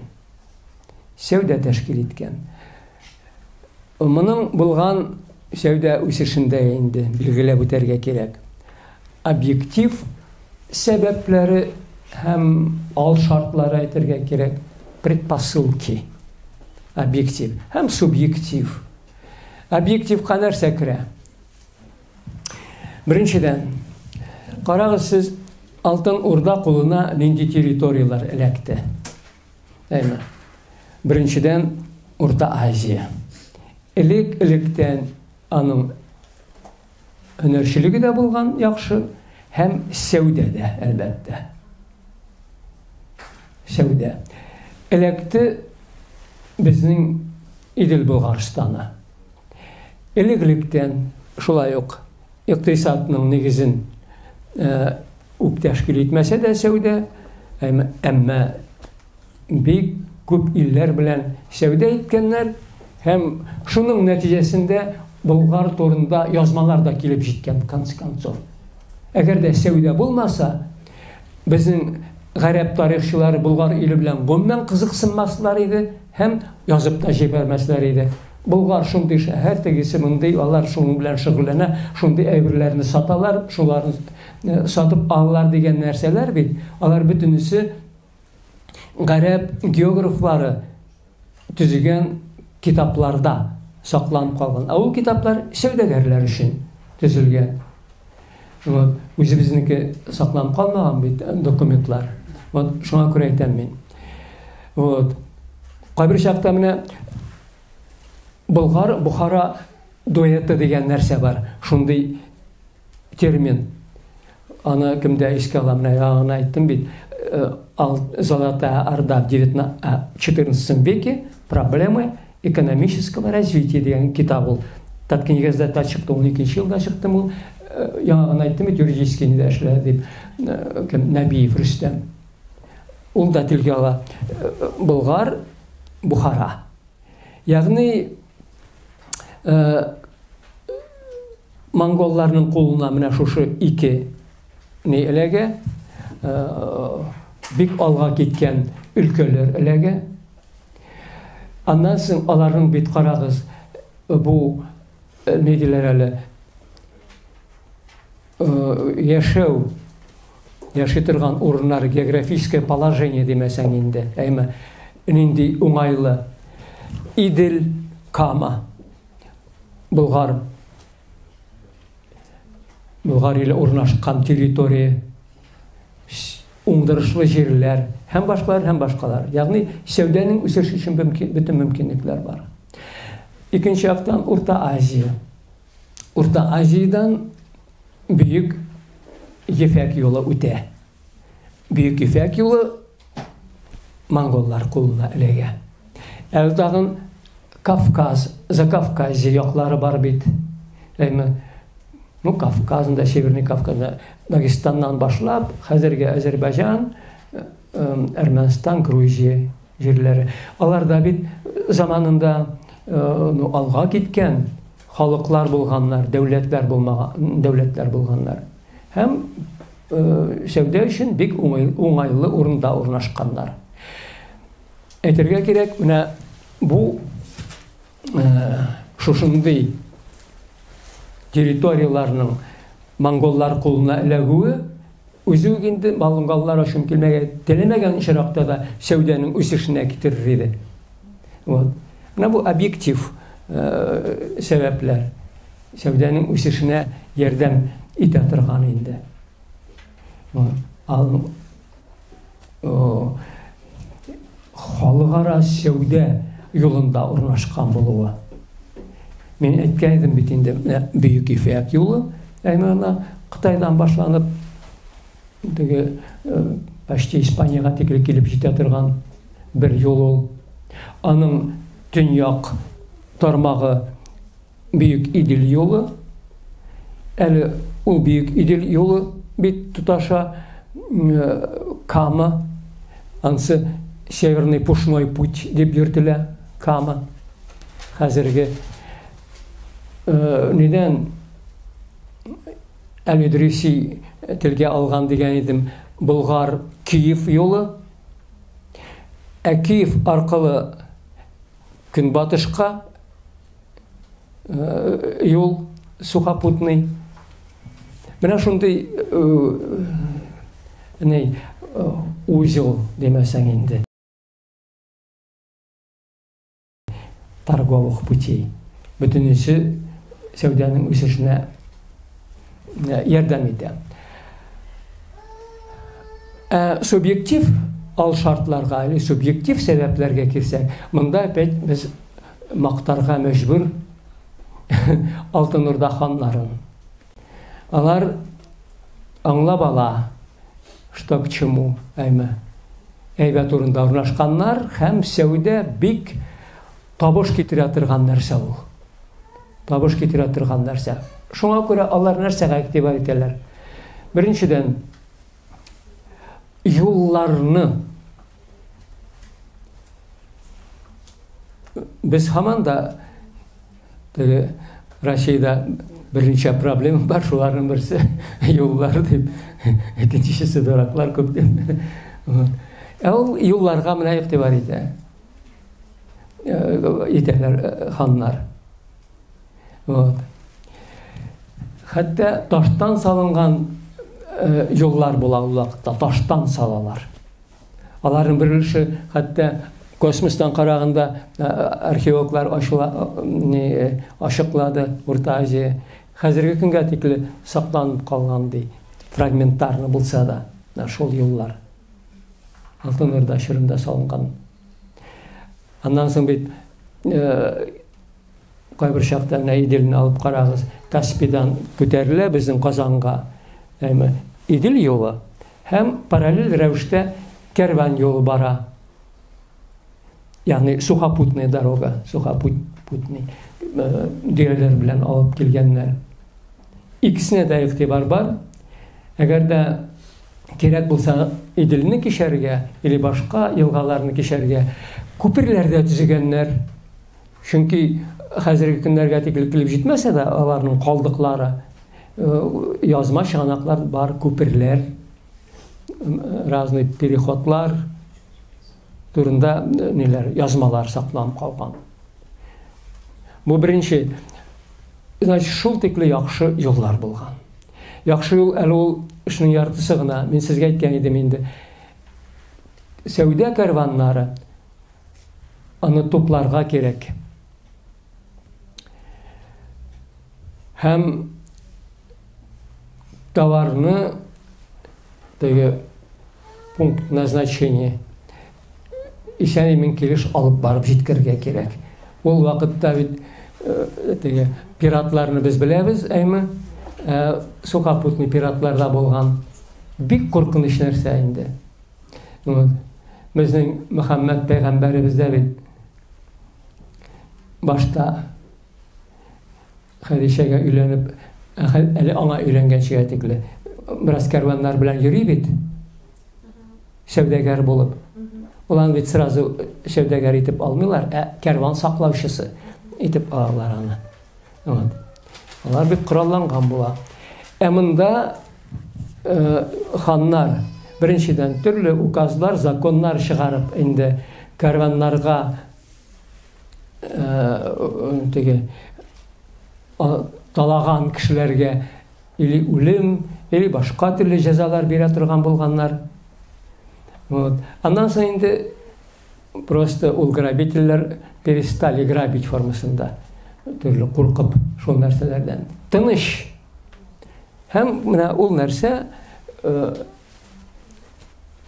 S1: Сәүдә тәшкил иткән. Моның булган сәүдә үсешендә инде билгеләп үтәргә кирәк. Объектив сәбәпләре һәм ал шартлары әйтергә кирәк, предпосылки. Объектив һәм субъектив. Объективка нәрсә керә? Беренчедән, карагыз сез, Алтын Урда кулына нинди территорияләр эләкте. Әйме. Беренчедән, Урта Азия. Элек-электән аның һөнәрчелеге дә булган яхшы һәм сәүдә дә, әлбәттә. Сәүдә. Эләкте безнең Идел Болгарстаны. Элек-электән шулай ук икътисадның нигезен үк тәшкил итмәсә дә сәүдә, әмма бик күп илләр белән сәүдә иткәннәр һәм шуның нәтиҗәсендә Болгар турында язмалар да килеп җиткән, в конце концов. Әгәр дә сәүдә булмаса, безнең гарәп тарихчылары Болгар иле белән гомумән кызыксынмаслар иде һәм язып та җибәрмәсләр иде. Болгар шундый шәһәр, тегесе мондый, алар шуның белән шөгыльләнә, шундый әйберләрне саталар, шуларны э, сатып алалар дигән нәрсәләр бит, алар бөтенесе гарәп географлары төзегән китапларда сакланып калган. Ә ул китаплар сәүдәгәрләр өчен төзелгән. Вот, үзебезнеке сакланып калмаган бит э, документлар. Вот, шуңа күрә әйтәм мин. Вот. Кайбер чакта менә Болгар, Бухара дуэты дигән нәрсә бар. Шундый термин. Аны кемдә искә ала, менә яңа әйттем бит. Э, Золотая Орда в 14 веке проблемы экономического развития дигән китап ул. Таткнигәздә чыкты, 12 елда чыкты ул. Э, яңа гына әйттем бит, юридический нидә эшләде дип. Э, кем Нәбиев Рөстәм. Ул да телгә ала. Болгар, Бухара. Ягъни монголларның кулына менә шушы ике ни эләгә, бик алга киткән өлкәләр эләгә. Аннан соң аларның бит карагыз, бу ни диләр әле, яшәү яши торган урыннар, географическое положение димәсәң инде, әйме, нинди уңайлы. Идел, Кама, Болгар, Болгар иле урнашкан территория, уңдырышлы җирләр һәм башкалар, һәм башкалар. Ягъни сәүдәнең үсеше өчен бөтен мөмкинлекләр бар. Икенче яктан Урта Азия. Урта Азиядән Бөек Ефәк юлы үтә. Бөек Ефәк юлы монголлар кулына эләгә. Әле тагын Кавказ, Закавказье яклары бар бит. Әйме, ну, Кавказында, Северный Кавказда, Дагестаннан башлап, хәзерге Азербайҗан, Әрмәнстан, Грузия җирләре. Алар да бит заманында ну, алга киткән халыклар булганнар, дәүләтләр булмаган, дәүләтләр булганнар. Һәм сәүдә өчен бик уңайлы урында урнашканнар. Әйтергә кирәк, менә бу шушындый территорияләрнең монголлар кулына эләгүе үзе үк инде монголлар өчен килмәгә теләмәгән очракта да сәүдәнең үсешенә китерер иде. Вот. Менә бу объектив сәбәпләр сәүдәнең үсешенә ярдәм итә торган инде. Вот. Халыкара сәүдә юлында урнашкан булуы. Мин әйткән идем бит инде, менә Бөек Ефәк юлы, әйме Кытайдан башланып, теге почти Испаниягә тикле килеп җитә торган бер юл ул. Аның төньяк тармагы Бөек Идел юлы. Әле ул Бөек Идел юлы бит тоташа Кама, ансы Северный пушной путь дип йөртелә, Кама. Хәзерге нидән Әл-Идриси телгә алган дигән идем, Болгар Киев юлы. Ә Киев аркылы көнбатышка юл сухопутный. Менә шундый ни узел димәсәң инде. Торговых путей. Бөтенесе сәүдәнең үсешенә ярдәм итә. Ә субъектив ал шартларга или субъектив сәбәпләргә килсәк, монда опять без мактарга мәҗбүр Алтын Урда ханнарын. Алар аңлап ала, что к чему, әйме. Әйбәт урында урнашканнар һәм сәүдә бик табыш китерә торган нәрсә ул. Табыш китерә торган нәрсә. Шуңа күрә алар нәрсәгә игътибар итәләр? Беренчедән, юлларны без һаман да теге Россиядә берничә проблема бар, шуларның берсе юллар дип, икенчесе дураклар күп дип. Ә ул юлларга менә игътибар итә. Итәләр ханнар. Вот. Хәтта таштан салынган юллар була ул вакытта, таштан салалар. Аларның бер өлеше хәтта космостан караганда археологлар ачыла, ачыклады Урта Азия. Хәзерге көнгә тикле сакланып калган ди, фрагментарно булса да, шул юллар. Алтын Урда чорында салынган. Аннан соң бит кайбер чакта менә Иделне алып карагыз, Каспийдан күтәрелә безнең Казанга, әйме, Идел юлы һәм параллель рәвештә кәрван юлы бара. Ягъни сухопутная дорога, сухопутный дөяләр белән алып килгәннәр. Икесенә дә игътибар бар. Әгәр дә кирәк булса Иделне кичәргә или башка елгаларны кичәргә, күперләр дә төзегәннәр. Чөнки хәзерге көннәргә тикле килеп җитмәсә дә, аларның калдыклары, язма чыганаклар бар, күперләр, разный переходлар турында ниләр, язмалар сакланып калган. Бу беренче. Значит, шул тикле яхшы юллар булган. Яхшы юл әле ул эшнең яртысы гына. Мин сезгә әйткән идем инде. Сәүдә кәрваннары аны тупларга кирәк. Һәм товарны теге пункт назначения исән-имин килеш алып барып җиткерергә кирәк. Ул вакытта бит теге пиратларны без беләбез, әйме? Сухопутный пиратлар да булган. Бик куркыныч нәрсә инде. Безнең Мөхәммәд пәйгамбәребез дә бит башта Хәдичәгә өйләнеп, әле аңа өйләнгәнчегә тикле бераз кәрваннар белән йөри бит. Сәүдәгәр булып. Ул аны бит сразу сәүдәгәр итеп алмыйлар, ә кәрван саклаучысы итеп алалар аны. Вот. Алар бик коралланган була. Ә монда ханнар беренчедән төрле указлар, законнар чыгарып инде Кәрваннарга теге талаган кешеләргә или үлем, или башка төрле җәзалар бирә торган булганнар. Вот. Аннан соң инде просто ул грабительләр перестали грабить формасында төрле куркып шул нәрсәләрдән. Тыныч. Һәм менә ул нәрсә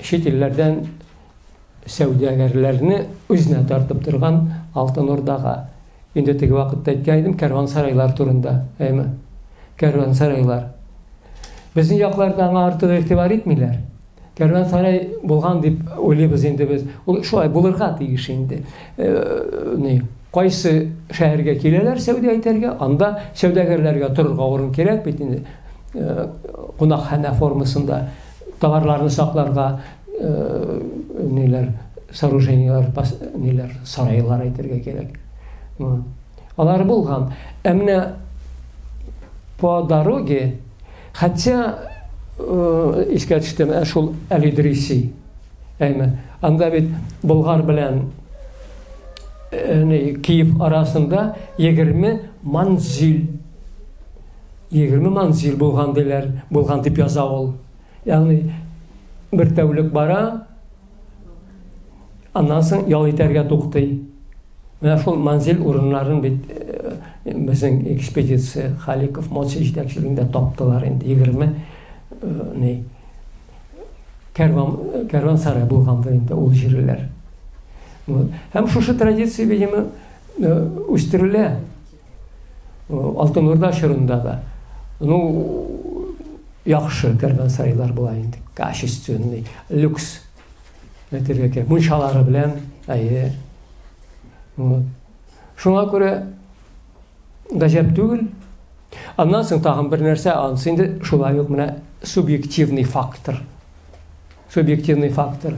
S1: чит илләрдән сәүдәгәрләрне үзенә тартып торган Алтын Урдага. Инде теге вакытта әйткән идем, кәрван-сарайлар турында, әйме? Кәрван-сарайлар. Безнең якларда аңа артык игътибар итмиләр. Кәрван-сарай булган дип уйлыйбыз инде без. Ул шулай булырга тиеш инде. Э, ни, кайсы шәһәргә киләләр сәүдә итәргә, анда сәүдәгәрләргә торырга урын кирәк бит инде. Э, кунакханә формасында товарларны сакларга э, ниләр, сооружениеләр, ниләр, сарайлар әйтергә кирәк. Алар булган. Ә менә по дороге, хотя э, искә төште, менә шул Әл-Идриси. Әйме, анда бит Болгар белән э, Киев арасында 20 манзил 20 манзил булган диләр, булган дип яза ул. Ягъни бер тәүлек бара, аннан соң ял итәргә туктый. Менә шул манзил урыннарын бит э, безнең экспедиция Халиков Моци җитәкчелегендә таптылар инде 20 э, ни кәрван кәрван сарай булгандыр инде ул җирләр. Вот. Һәм шушы традиция, видимо, э, үстерелә. Алтын Урда чорында да. Ну, яхшы кәрвансарайлар була инде, качественный, люкс. Әйтергә кирәк, мунчалары белән, әйе. Вот. Шуңа күрә гаҗәп түгел. Аннан соң тагын бер нәрсә, анысы инде шулай ук менә субъективный фактор. Субъективный фактор.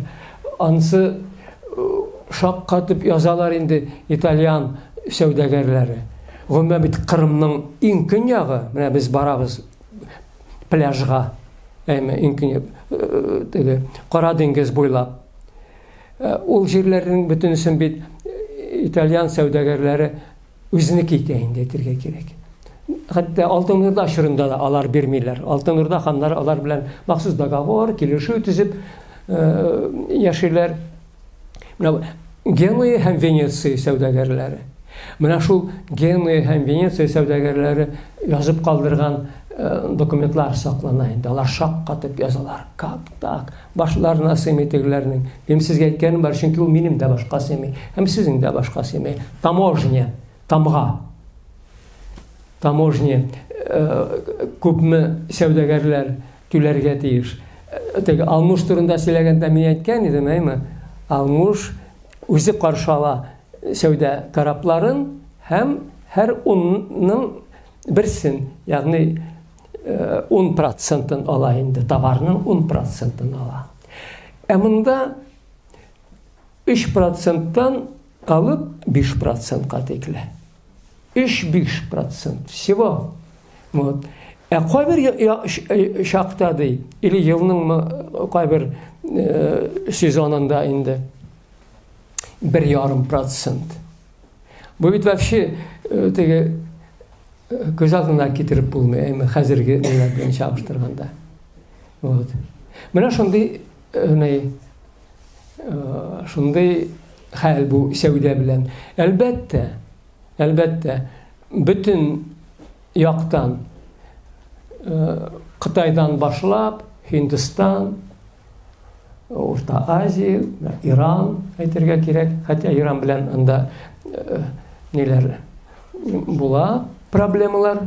S1: Анысы э, шаккатып язалар инде итальян сәүдәгәрләре. Гомумән бит Кырымның иң көньягы, менә без барабыз пляжга, әйме, иң көньяк, э, теге Кара диңгез буйлап. Э, ул җирләрнең бөтенесен бит итальян сәүдәгәрләре Үзенеке итә инде әйтергә кирәк. Хәтта Алтын Урда чорында да алар бирмиләр. Алтын Урда ханнары алар белән махсус договор, килешү төзеп э, яшиләр. Менә Генуя һәм Венеция сәүдәгәрләре. Менә шул Генуя һәм Венеция сәүдәгәрләре язып калдырган э, документлар саклана инде. Алар шаккатып язалар. Как так? Башларына сыймый тегеләрнең. Минем сезгә әйткәнем бар, чөнки ул минем дә башка сыймый, һәм сезнең дә башка сыймый. Таможня, тамга. Таможня э, күпме сәүдәгәрләр түләргә тиеш. Э, теге Алмуш турында сөйләгәндә мин әйткән идем, әйме? Алмуш үзе каршы ала сәүдә корабларын һәм һәр унның берсен, ягъни 10 процентын ала инде, товарның 10 процентын ала. Ә монда 3 проценттан алып 5 процентка тикле. 3-5 процент всего. Вот. Ә кайбер чакта ди, или елның кайбер сезонында инде 1,5 процент. Бу бит вообще теге күз алдына китереп булмый, әмма хәзерге ниләр белән чагыштырганда. Вот. Менә шундый ни шундый хәл бу сәүдә белән. Әлбәттә, әлбәттә, бөтен яктан Кытайдан башлап, Һиндстан, Урта Азия, Иран әйтергә кирәк, хотя Иран белән анда ниләр була проблемалар.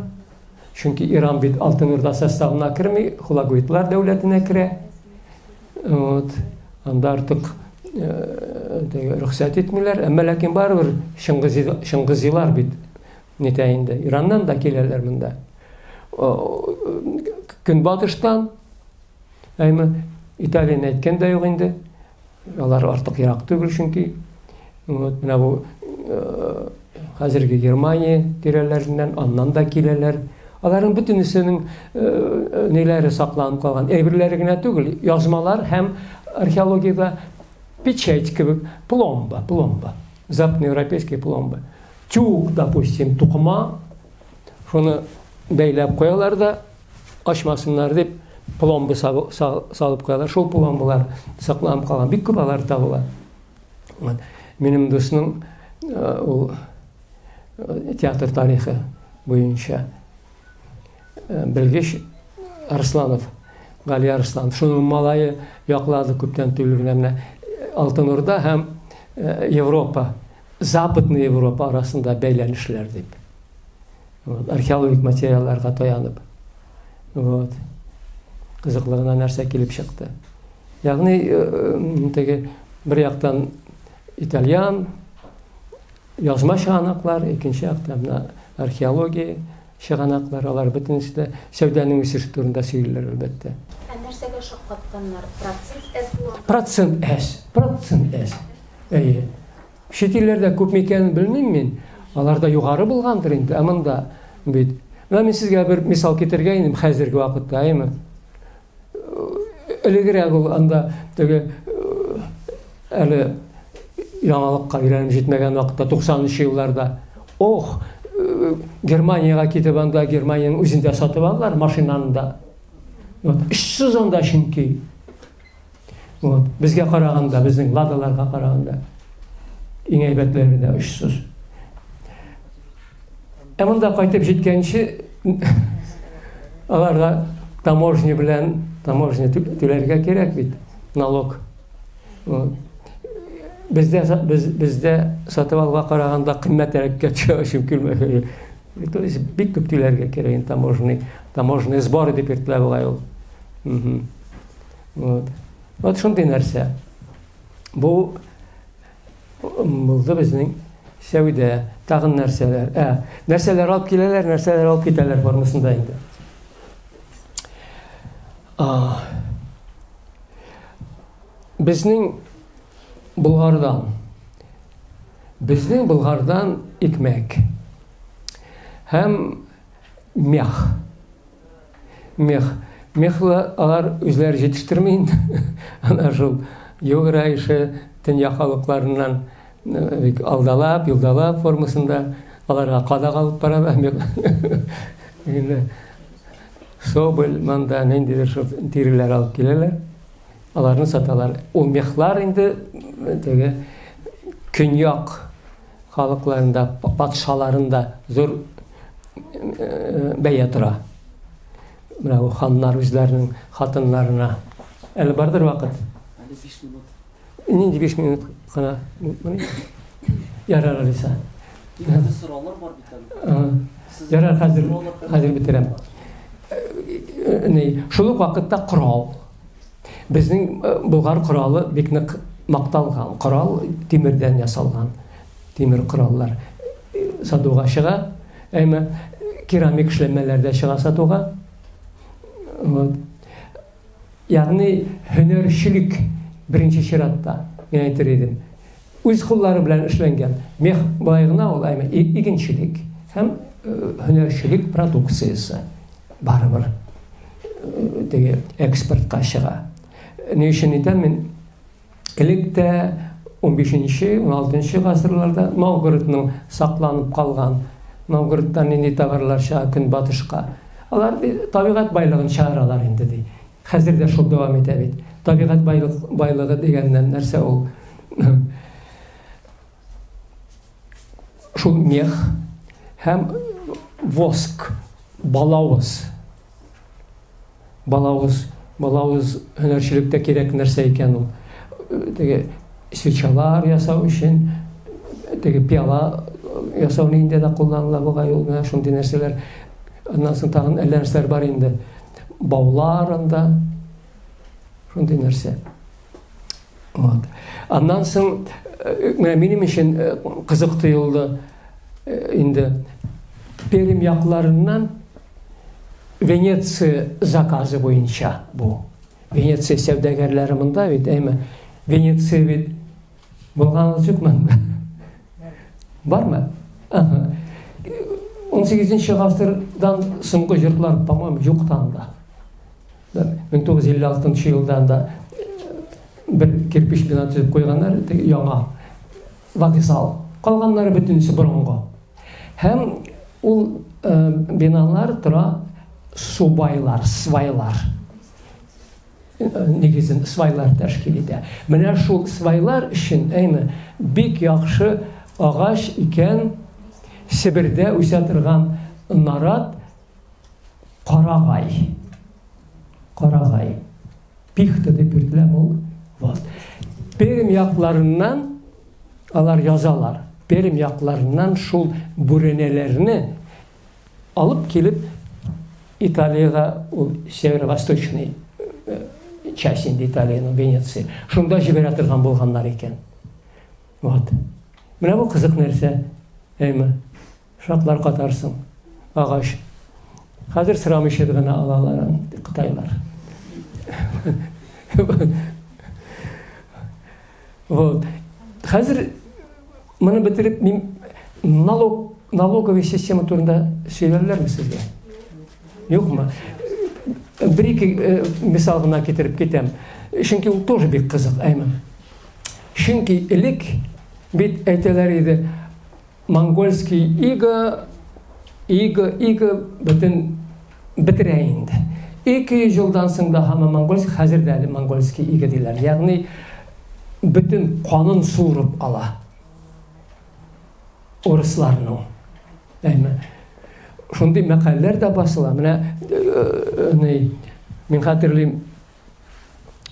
S1: Чөнки Иран бит Алтын Урда составына керми, Хулагуитлар дәүләтенә керә. Вот. Анда артык рөхсәт итмиләр. Әмма ләкин барыбер Чыңгызилар бит нитә инде. Ираннан да киләләр монда. Көнбатыштан, әйме, Италияне әйткән дә юк инде. Алар артык ерак түгел чөнки. Вот, менә бу хәзерге Германия тирәләреннән, аннан да киләләр. Аларның бөтенесенең ниләре сакланып калган. Әйберләре генә түгел, язмалар һәм археологиядә Печать кебек, пломба, пломба. Западноевропейская пломба. Тюк, допустим, тукыма, шуны бәйләп куялар да, ачмасыннар дип, пломба салып куялар. Шул пломбалар сакланып калган. Бик күп алар табыла. Минем дусның ул театр тарихы буенча белгеч Арсланов, Гали Арсланов. Шуның малае яклады күптән түгел генә менә Алтын Урда һәм Европа, Западная Европа арасында бәйләнешләр дип. Вот, археологик материалларга таянып. Вот. Кызыклы гына нәрсә килеп чыкты. Ягъни теге бер яктан итальян язма чыганаклар, икенче яктан менә археология чыганаклар, алар бөтенесе дә сәүдәнең үсеше турында сөйлиләр, әлбәттә.
S3: Ә нәрсәгә шаккатканнар? Процент әз булган?
S1: Процент әз, процент әз. Әйе. Чит илләрдә күпме икәнен белмим мин. Аларда югары булгандыр инде, ә монда бит. Менә мин сезгә бер мисал китергән идем хәзерге вакытта, әйеме? Элегрәк ул анда теге әле яңалыкка өйрәнеп җитмәгән вакытта, 90 елларда, ох, Германиягә китеп анда Германиянең үзендә сатып алдылар машинаны да. Вот, эшсез анда чөнки. Вот, безгә караганда, безнең ладаларга караганда иң әйбәтләре дә очсыз. Ә монда кайтып җиткәнче аларга таможня белән таможня түләргә кирәк бит, налог. Вот. Бездә без, бездә сатып алуга караганда кыйммәтрәккә төшә чөнки то есть бик күп түләргә кирәк таможенный, таможенный сборы дип йөртелә бугай ул. Вот. Вот шундый нәрсә. Бу булды безнең сәүдә. Тагын нәрсәләр? Ә, нәрсәләр алып киләләр, нәрсәләр алып китәләр формасында инде. Безнең Болгардан, безнең Болгардан икмәк һәм мех. Мех. Мехлы алар үзләре җитештерми инде. Ана шул югра ише төньяк халыкларыннан бик алдалап, юлдалап формасында аларга кадак алып баралар. Инде Соболь, манда ниндидер шул тиреләр алып киләләр. Аларны саталар. Ул мехлар инде теге көньяк халыкларында, патшаларында зур бәя тора. Менә бу ханнар үзләренең хатыннарына. Әле бардыр вакыт?
S4: Әле 5 минут.
S1: Нинди 5 минут кына? Ярар, Алиса.
S4: Инде сораулар бар бит әле.
S1: Ярар, хәзер, хәзер бетерәм. Ни, шул ук вакытта корал. Безнең Болгар коралы бик нык макталган. Корал тимердән ясалган. Тимер кораллар сатуга чыга. Әмма керамик эшләнмәләр дә чыга сатуга. Вот. Ягъни һөнәрчелек беренче чиратта, мин әйтер идем. Үз куллары белән эшләнгән мех болай гына ул, әмма игенчелек һәм һөнәрчелек продукциясе барыбер теге экспортка чыга. Ни өчен әйтәм мин? Элек тә 15-нче, 16-нчы гасырларда Новгородның сакланып калган, Новгородтан нинди товарлар чыга көнбатышка. Алар ди, табигать байлыгын чыгаралар инде ди. Хәзер дә шул дәвам итә бит. Табигать байлык, байлыгы дигәннән нәрсә ул? Шул мех һәм воск, балавыз. Балавыз, балавыз һөнәрчелектә кирәк нәрсә икән ул. Теге свечалар ясау өчен, теге пиала ясау нинди дә кулланыла бугай ул, менә шундый нәрсәләр. Аннан соң тагын әллә нәрсәләр бар инде. Баулар анда. Шундый нәрсә. Вот. Аннан соң менә минем өчен кызык тоелды инде Пермь якларыннан Венеция заказы буенча бу. Венеция сәүдәгәрләре монда бит, әйме? Венеция бит булганыгыз юкмы анда? Бармы? Ага. 18 гасырдан соңгы йортлар, по-моему, юк та анда. 1956 елда анда бер кирпич бина төзеп куйганнар, яңа вокзал. Калганнары бөтенесе борынгы. Һәм ул биналар тора субайлар, свайлар. Нигезен свайлар тәшкил итә. Менә шул свайлар өчен, әйме, бик яхшы агач икән Себердә үсә торган нарат карагай. Карагай. Пихта дип йөртелә ул. Вот. Пермь якларыннан алар язалар. Пермь якларыннан шул бүрәнәләрне алып килеп Италиягә, ул северо-восточный часть инде Италиянең, Венеция. Шунда җибәрә торган булганнар икән. Вот. Менә бу кызык нәрсә. Әйме. Шаклар катарсың. Агач. Хәзер сорамыйча гына алалар аны кытайлар. Вот. Хәзер моны бетереп мин налог налоговый система турында сөйләрләрме сезгә? Юкмы? Бер-ике мисал гына китереп китәм. Чөнки ул тоже бик кызык, әйме. Чөнки элек бит әйтәләр иде, монгольский иго, иго, иго бөтен бетерә инде. 200 елдан соң да һаман монгольский, хәзер дә әле монгольский иго диләр. Ягъни бөтен канын суырып ала урысларның. Әйме. Шундый мәкаләләр дә басыла. Менә ни, мин хәтерлим,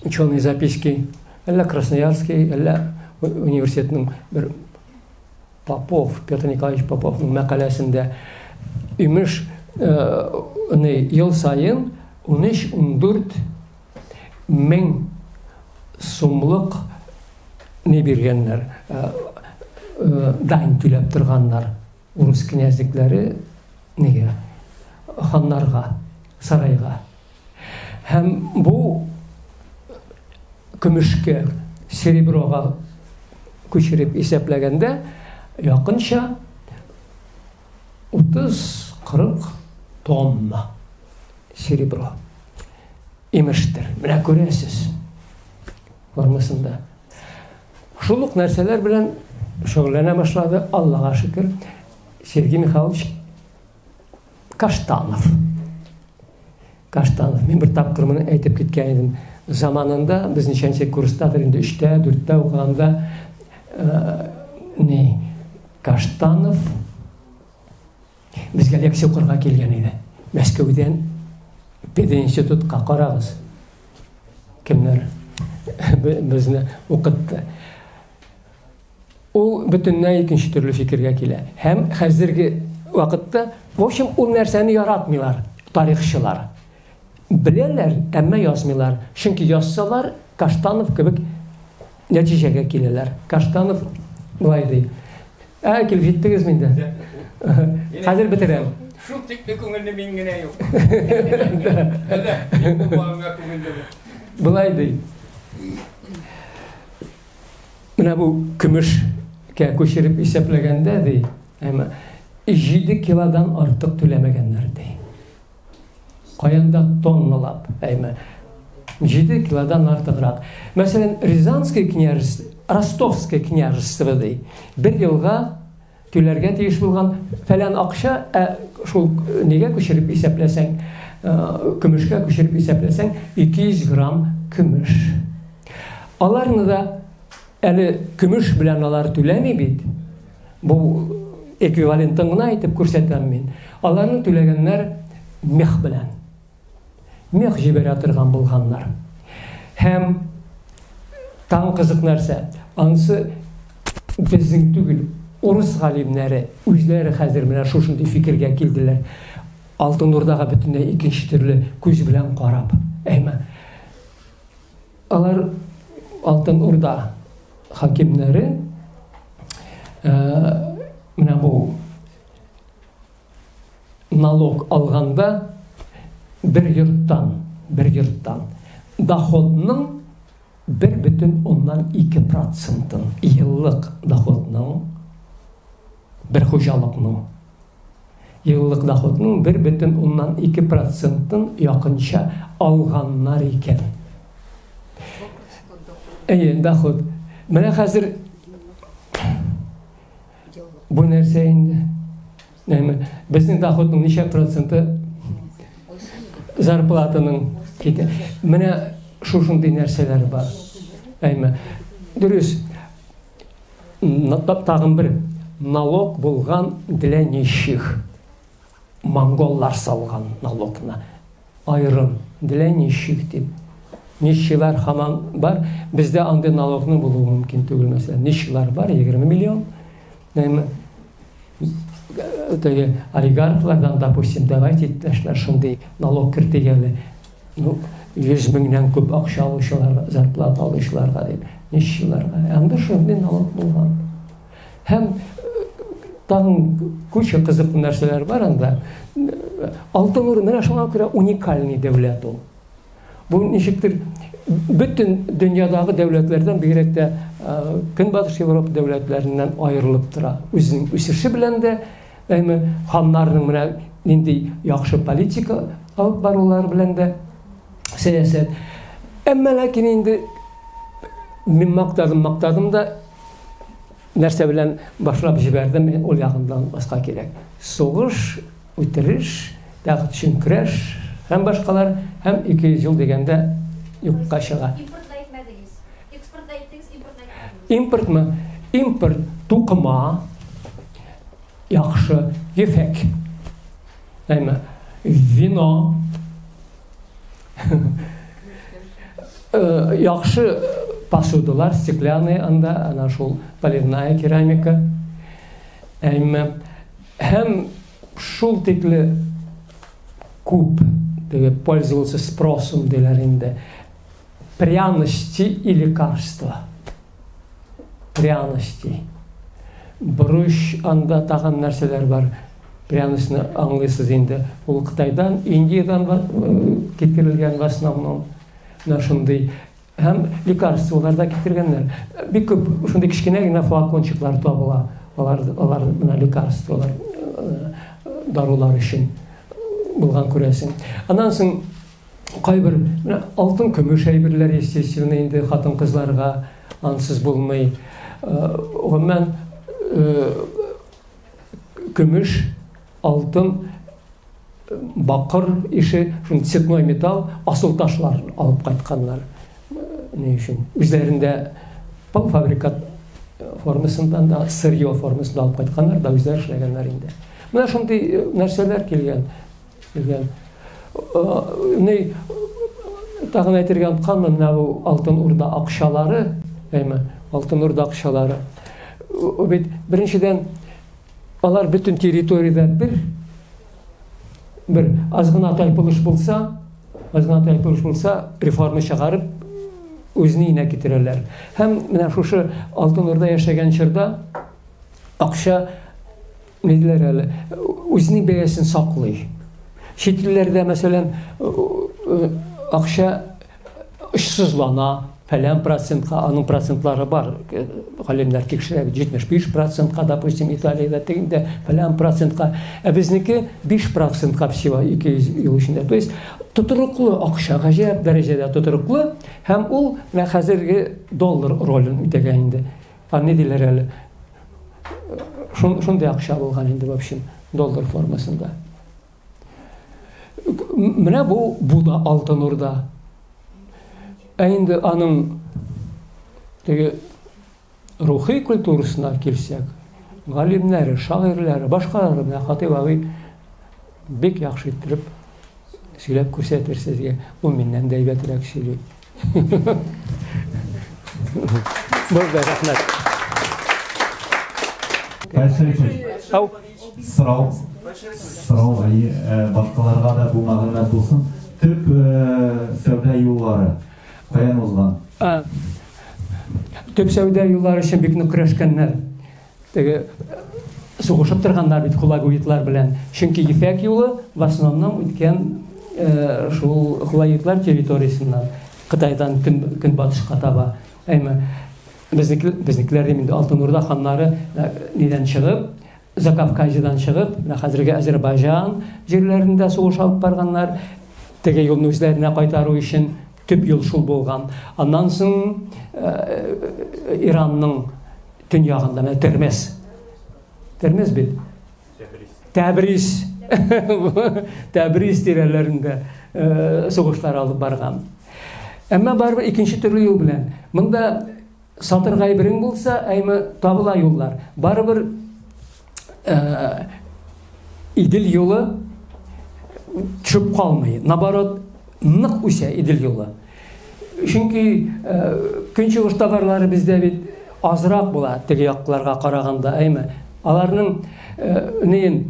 S1: ученые записки, әллә Красноярский, әллә университетның бер Попов, Петр Николаевич Поповның мәкаләсендә, имеш, ни, ел саен 13-14 мең сумлык ни биргәннәр, дань түләп торганнар урыс князьлекләре нигә, ханнарга, сарайга. Һәм бу көмешкә, сереброга күчереп исәпләгәндә, якынча 30-40 тонна серебро имештер. Менә күрәсез формасында. Шул ук нәрсәләр белән шөгыльләнә башлады, Аллага шөкер, Сергей Михайлович Каштанов. Каштанов. Мин бер тапкыр моны әйтеп киткән идем. Заманында без ничәнче курстадыр инде, 3-тә, 4-тә укыганда, ни, Каштанов безгә лекция укырга килгән иде. Мәскәүдән пединститутка, карагыз, кемнәр безне укытты. Ул бөтенләй икенче төрле фикергә килә. Һәм хәзерге вакытта, в общем, ул нәрсәне яратмыйлар тарихчылар. Беләләр, әмма язмыйлар. Чөнки язсалар, Каштанов кебек нәтиҗәгә киләләр. Каштанов болай ди. Ә, килеп җиттегез инде. Хәзер бетерәм.
S5: Шул тикле күңелле мин генә юк. Әллә, мин булмаганга күңелле.
S1: Болай ди. Менә бу көмешкә күчереп исәпләгәндә, ди, әмма 7 килодан артык түләмәгәннәр, ди. Каян да тонналап, әйме. 7 килодан артыграк. Мәсәлән, Рязанское княжество, Ростовское княжество, ди, бер елга түләргә тиеш булган фәлән акча, ә шул нигә күчереп исәпләсәң, көмешкә күчереп исәпләсәң, 200 грамм көмеш. Аларны да әле көмеш белән алар түләми бит. Бу эквивалентын гына әйтеп күрсәтәм мин. Аларны түләгәннәр мех белән. Мех җибәрә торган булганнар. Һәм таң кызык нәрсә, анысы безнең түгел, урыс галимнәре үзләре хәзер менә шушындый фикергә килделәр. Алтын Урдага бөтенләй икенче төрле күз белән карап. Әйме. Алар Алтын Урда хакимнәре менә бу налог алганда бер йорттан, бер йорттан доходның 1,2 процентын, еллык доходның, бер хуҗалыкның еллык доходның 1,2 процентын якынча алганнар икән. Әйе, доход. Менә хәзер бу нәрсә инде? Әйме, безнең доходның ничә проценты зарплатаның китә. Менә шушындый нәрсәләр бар. Әйме, дөрес. Тагын бер налог булган для нищих. Монголлар салган налогны. Аерым для нищих дип. Нищилар һаман бар. Бездә андый налогның булуы мөмкин түгел, мәсәлән. Нищилар бар, 20 миллион. Әйме, теге олигархлардан, допустим, давайте, иптәшләр, шундый налог кертик әле. Ну, 100 меңнән күп акча алучыларга, зарплата алучыларга дип, нищиларга. Анда шундый налог булган. Һәм тагын куча кызыклы нәрсәләр бар анда. Алтын Урда менә шуңа күрә уникальный дәүләт ул. Бу ничектер бөтен дөньядагы дәүләтләрдән, бигрәк тә Көнбатыш Европа дәүләтләреннән аерылып тора. Үзенең үсеше белән дә, әмма ханнарның менә нинди яхшы политика алып барулары белән дә сәясәт. Әмма ләкин инде мин мактадым, мактадым да, нәрсә белән башлап җибәрдем, ул ягыннан онытмаска кирәк. Сугыш, үтереш, тәхет өчен көрәш һәм башкалар һәм 200 ел дигәндә юкка чыга.
S3: Импортны әйтмәдегез. Экспортны әйттегез, импортны әйтмәдегез.
S1: Импортмы? Импорт тукыма, яхшы, ефәк. Әйме, вино, Яхшы посудалар, стеклянный анда, ана шул поливная керамика. Әмма һәм шул тикле күп теге пользовался спросом диләр инде. Пряности и лекарства. Пряности. Борыч, анда тагын нәрсәләр бар. Пряностьны аңлыйсыз инде. Ул Кытайдан, Индиядән китерелгән в основном. Менә шундый. Һәм лекарстволар да китергәннәр. Бик күп шундый кечкенә генә флакончиклар табыла. Алар, алар менә лекарстволар, дарулар өчен булган күрәсең. Аннан соң кайбер менә алтын көмеш әйберләр, естественно, инде хатын-кызларга ансыз булмый. Гомумән, көмеш, алтын, бакыр ише, шундый цветной металл, асыл ташлар алып кайтканнар. Ни өчен? Үзләрендә полуфабрикат формасында да, сырье формасында алып кайтканнар да, үзләре эшләгәннәр инде. Менә шундый нәрсәләр килгән. Килгән. Ни тагын әйтергә онытканмын, менә бу Алтын Урда акчалары, әйме, Алтын Урда акчалары. Ул бит беренчедән алар бөтен территориядә бер бер аз гына тайпылыш булса, аз гына тайпылыш булса, реформа чыгарып үзенә инә китерәләр. Һәм менә шушы Алтын Урда яшәгән чорда акча ни диләр әле, үзенең бәясен саклый. Чит илләрдә, мәсәлән, акча очсызлана, фәлән процентка, аның процентлары бар, галимнәр тикшерә, 75 процентка, допустим, Италиядә, тегендә фәлән процентка, ә безнеке 5 процентка всего 200 ел эчендә. То есть тотрыклы акча, гаҗәп дәрәҗәдә тотрыклы, һәм ул менә хәзерге доллар ролен үтәгән инде. А ни диләр әле? Шундый акча булган инде, в общем, доллар формасында. Менә бу бу да Алтын Урда. Ә инде аның теге рухи культурасына килсәк, галимнәре, шагыйрьләре, башкалары, менә Хатыйп абый бик яхшы иттереп сөйләп күрсәтер сезгә. Ул миннән дә әйбәтрәк сөйли. Булды, рәхмәт.
S6: Ау. Сорау, сорау, әйе, башкаларга да бу мәгълүмат булсын. Төп сәүдә юллары каян узган?
S1: Төп сәүдә юллары өчен бик нык көрәшкәннәр. Теге сугышып торганнар бит хулагуитлар белән. Чөнки Ефәк юлы в основном үткән шул хулагуитлар территориясеннән, Кытайдан көнбатышка таба. Әмма безнеке, безнекеләр дим инде, Алтын Урда ханнары нидән чыгып, Закавказьедан чыгып, менә хәзерге Азербайҗан җирләрендә сугыш алып барганнар. Теге юлны үзләренә кайтару өчен. Төп юл шул булган. Аннан соң Иранның төньягында менә Термез. Термез бит. Тәбрис. Тәбрис тирәләрендә сугышлар алып барган. Әмма барыбер икенче төрле юл белән. Монда сатырга әйберең булса, әйме табыла юллар. Барыбер Идел юлы төшеп калмый. Наоборот, нык үсә Идел юлы. Чөнки көнчыгыш товарлары бездә бит азрак була теге якларга караганда, әйме? Аларның неен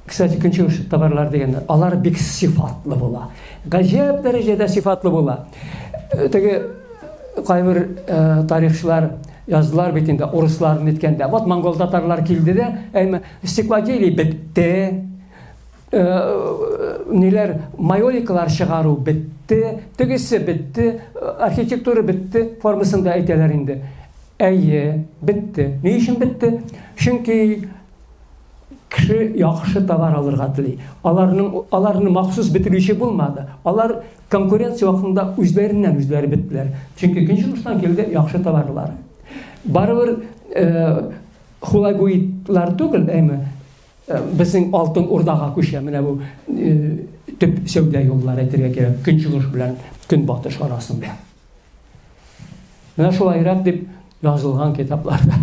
S1: Кстати, көнчыгыш товарлар дигәндә, алар бик сыйфатлы була. Гаҗәп дәрәҗәдә сыйфатлы була. Теге кайбер тарихчылар яздылар бит инде, урыслар ниткәндә. Вот монгол татарлар килде дә, әйме, стеклоделие бетте. Ниләр, майоликалар чыгару бетте, тегесе бетте, архитектура бетте формасында әйтәләр инде. Әйе, бетте. Ни өчен бетте? Чөнки кеше яхшы товар алырга тели. Аларның аларны махсус бетерүче булмады. Алар конкуренция вакытында үзләреннән үзләре беттеләр. Чөнки көнчыгыштан килде яхшы товарлар. Барыбер э, хулагуитлар түгел, әйме, э, безнең Алтын Урдага күчә менә бу э, төп сәүдә юллары әйтергә кирәк, көнчыгыш белән көнбатыш арасында. Менә шулайрак дип язылган китапларда.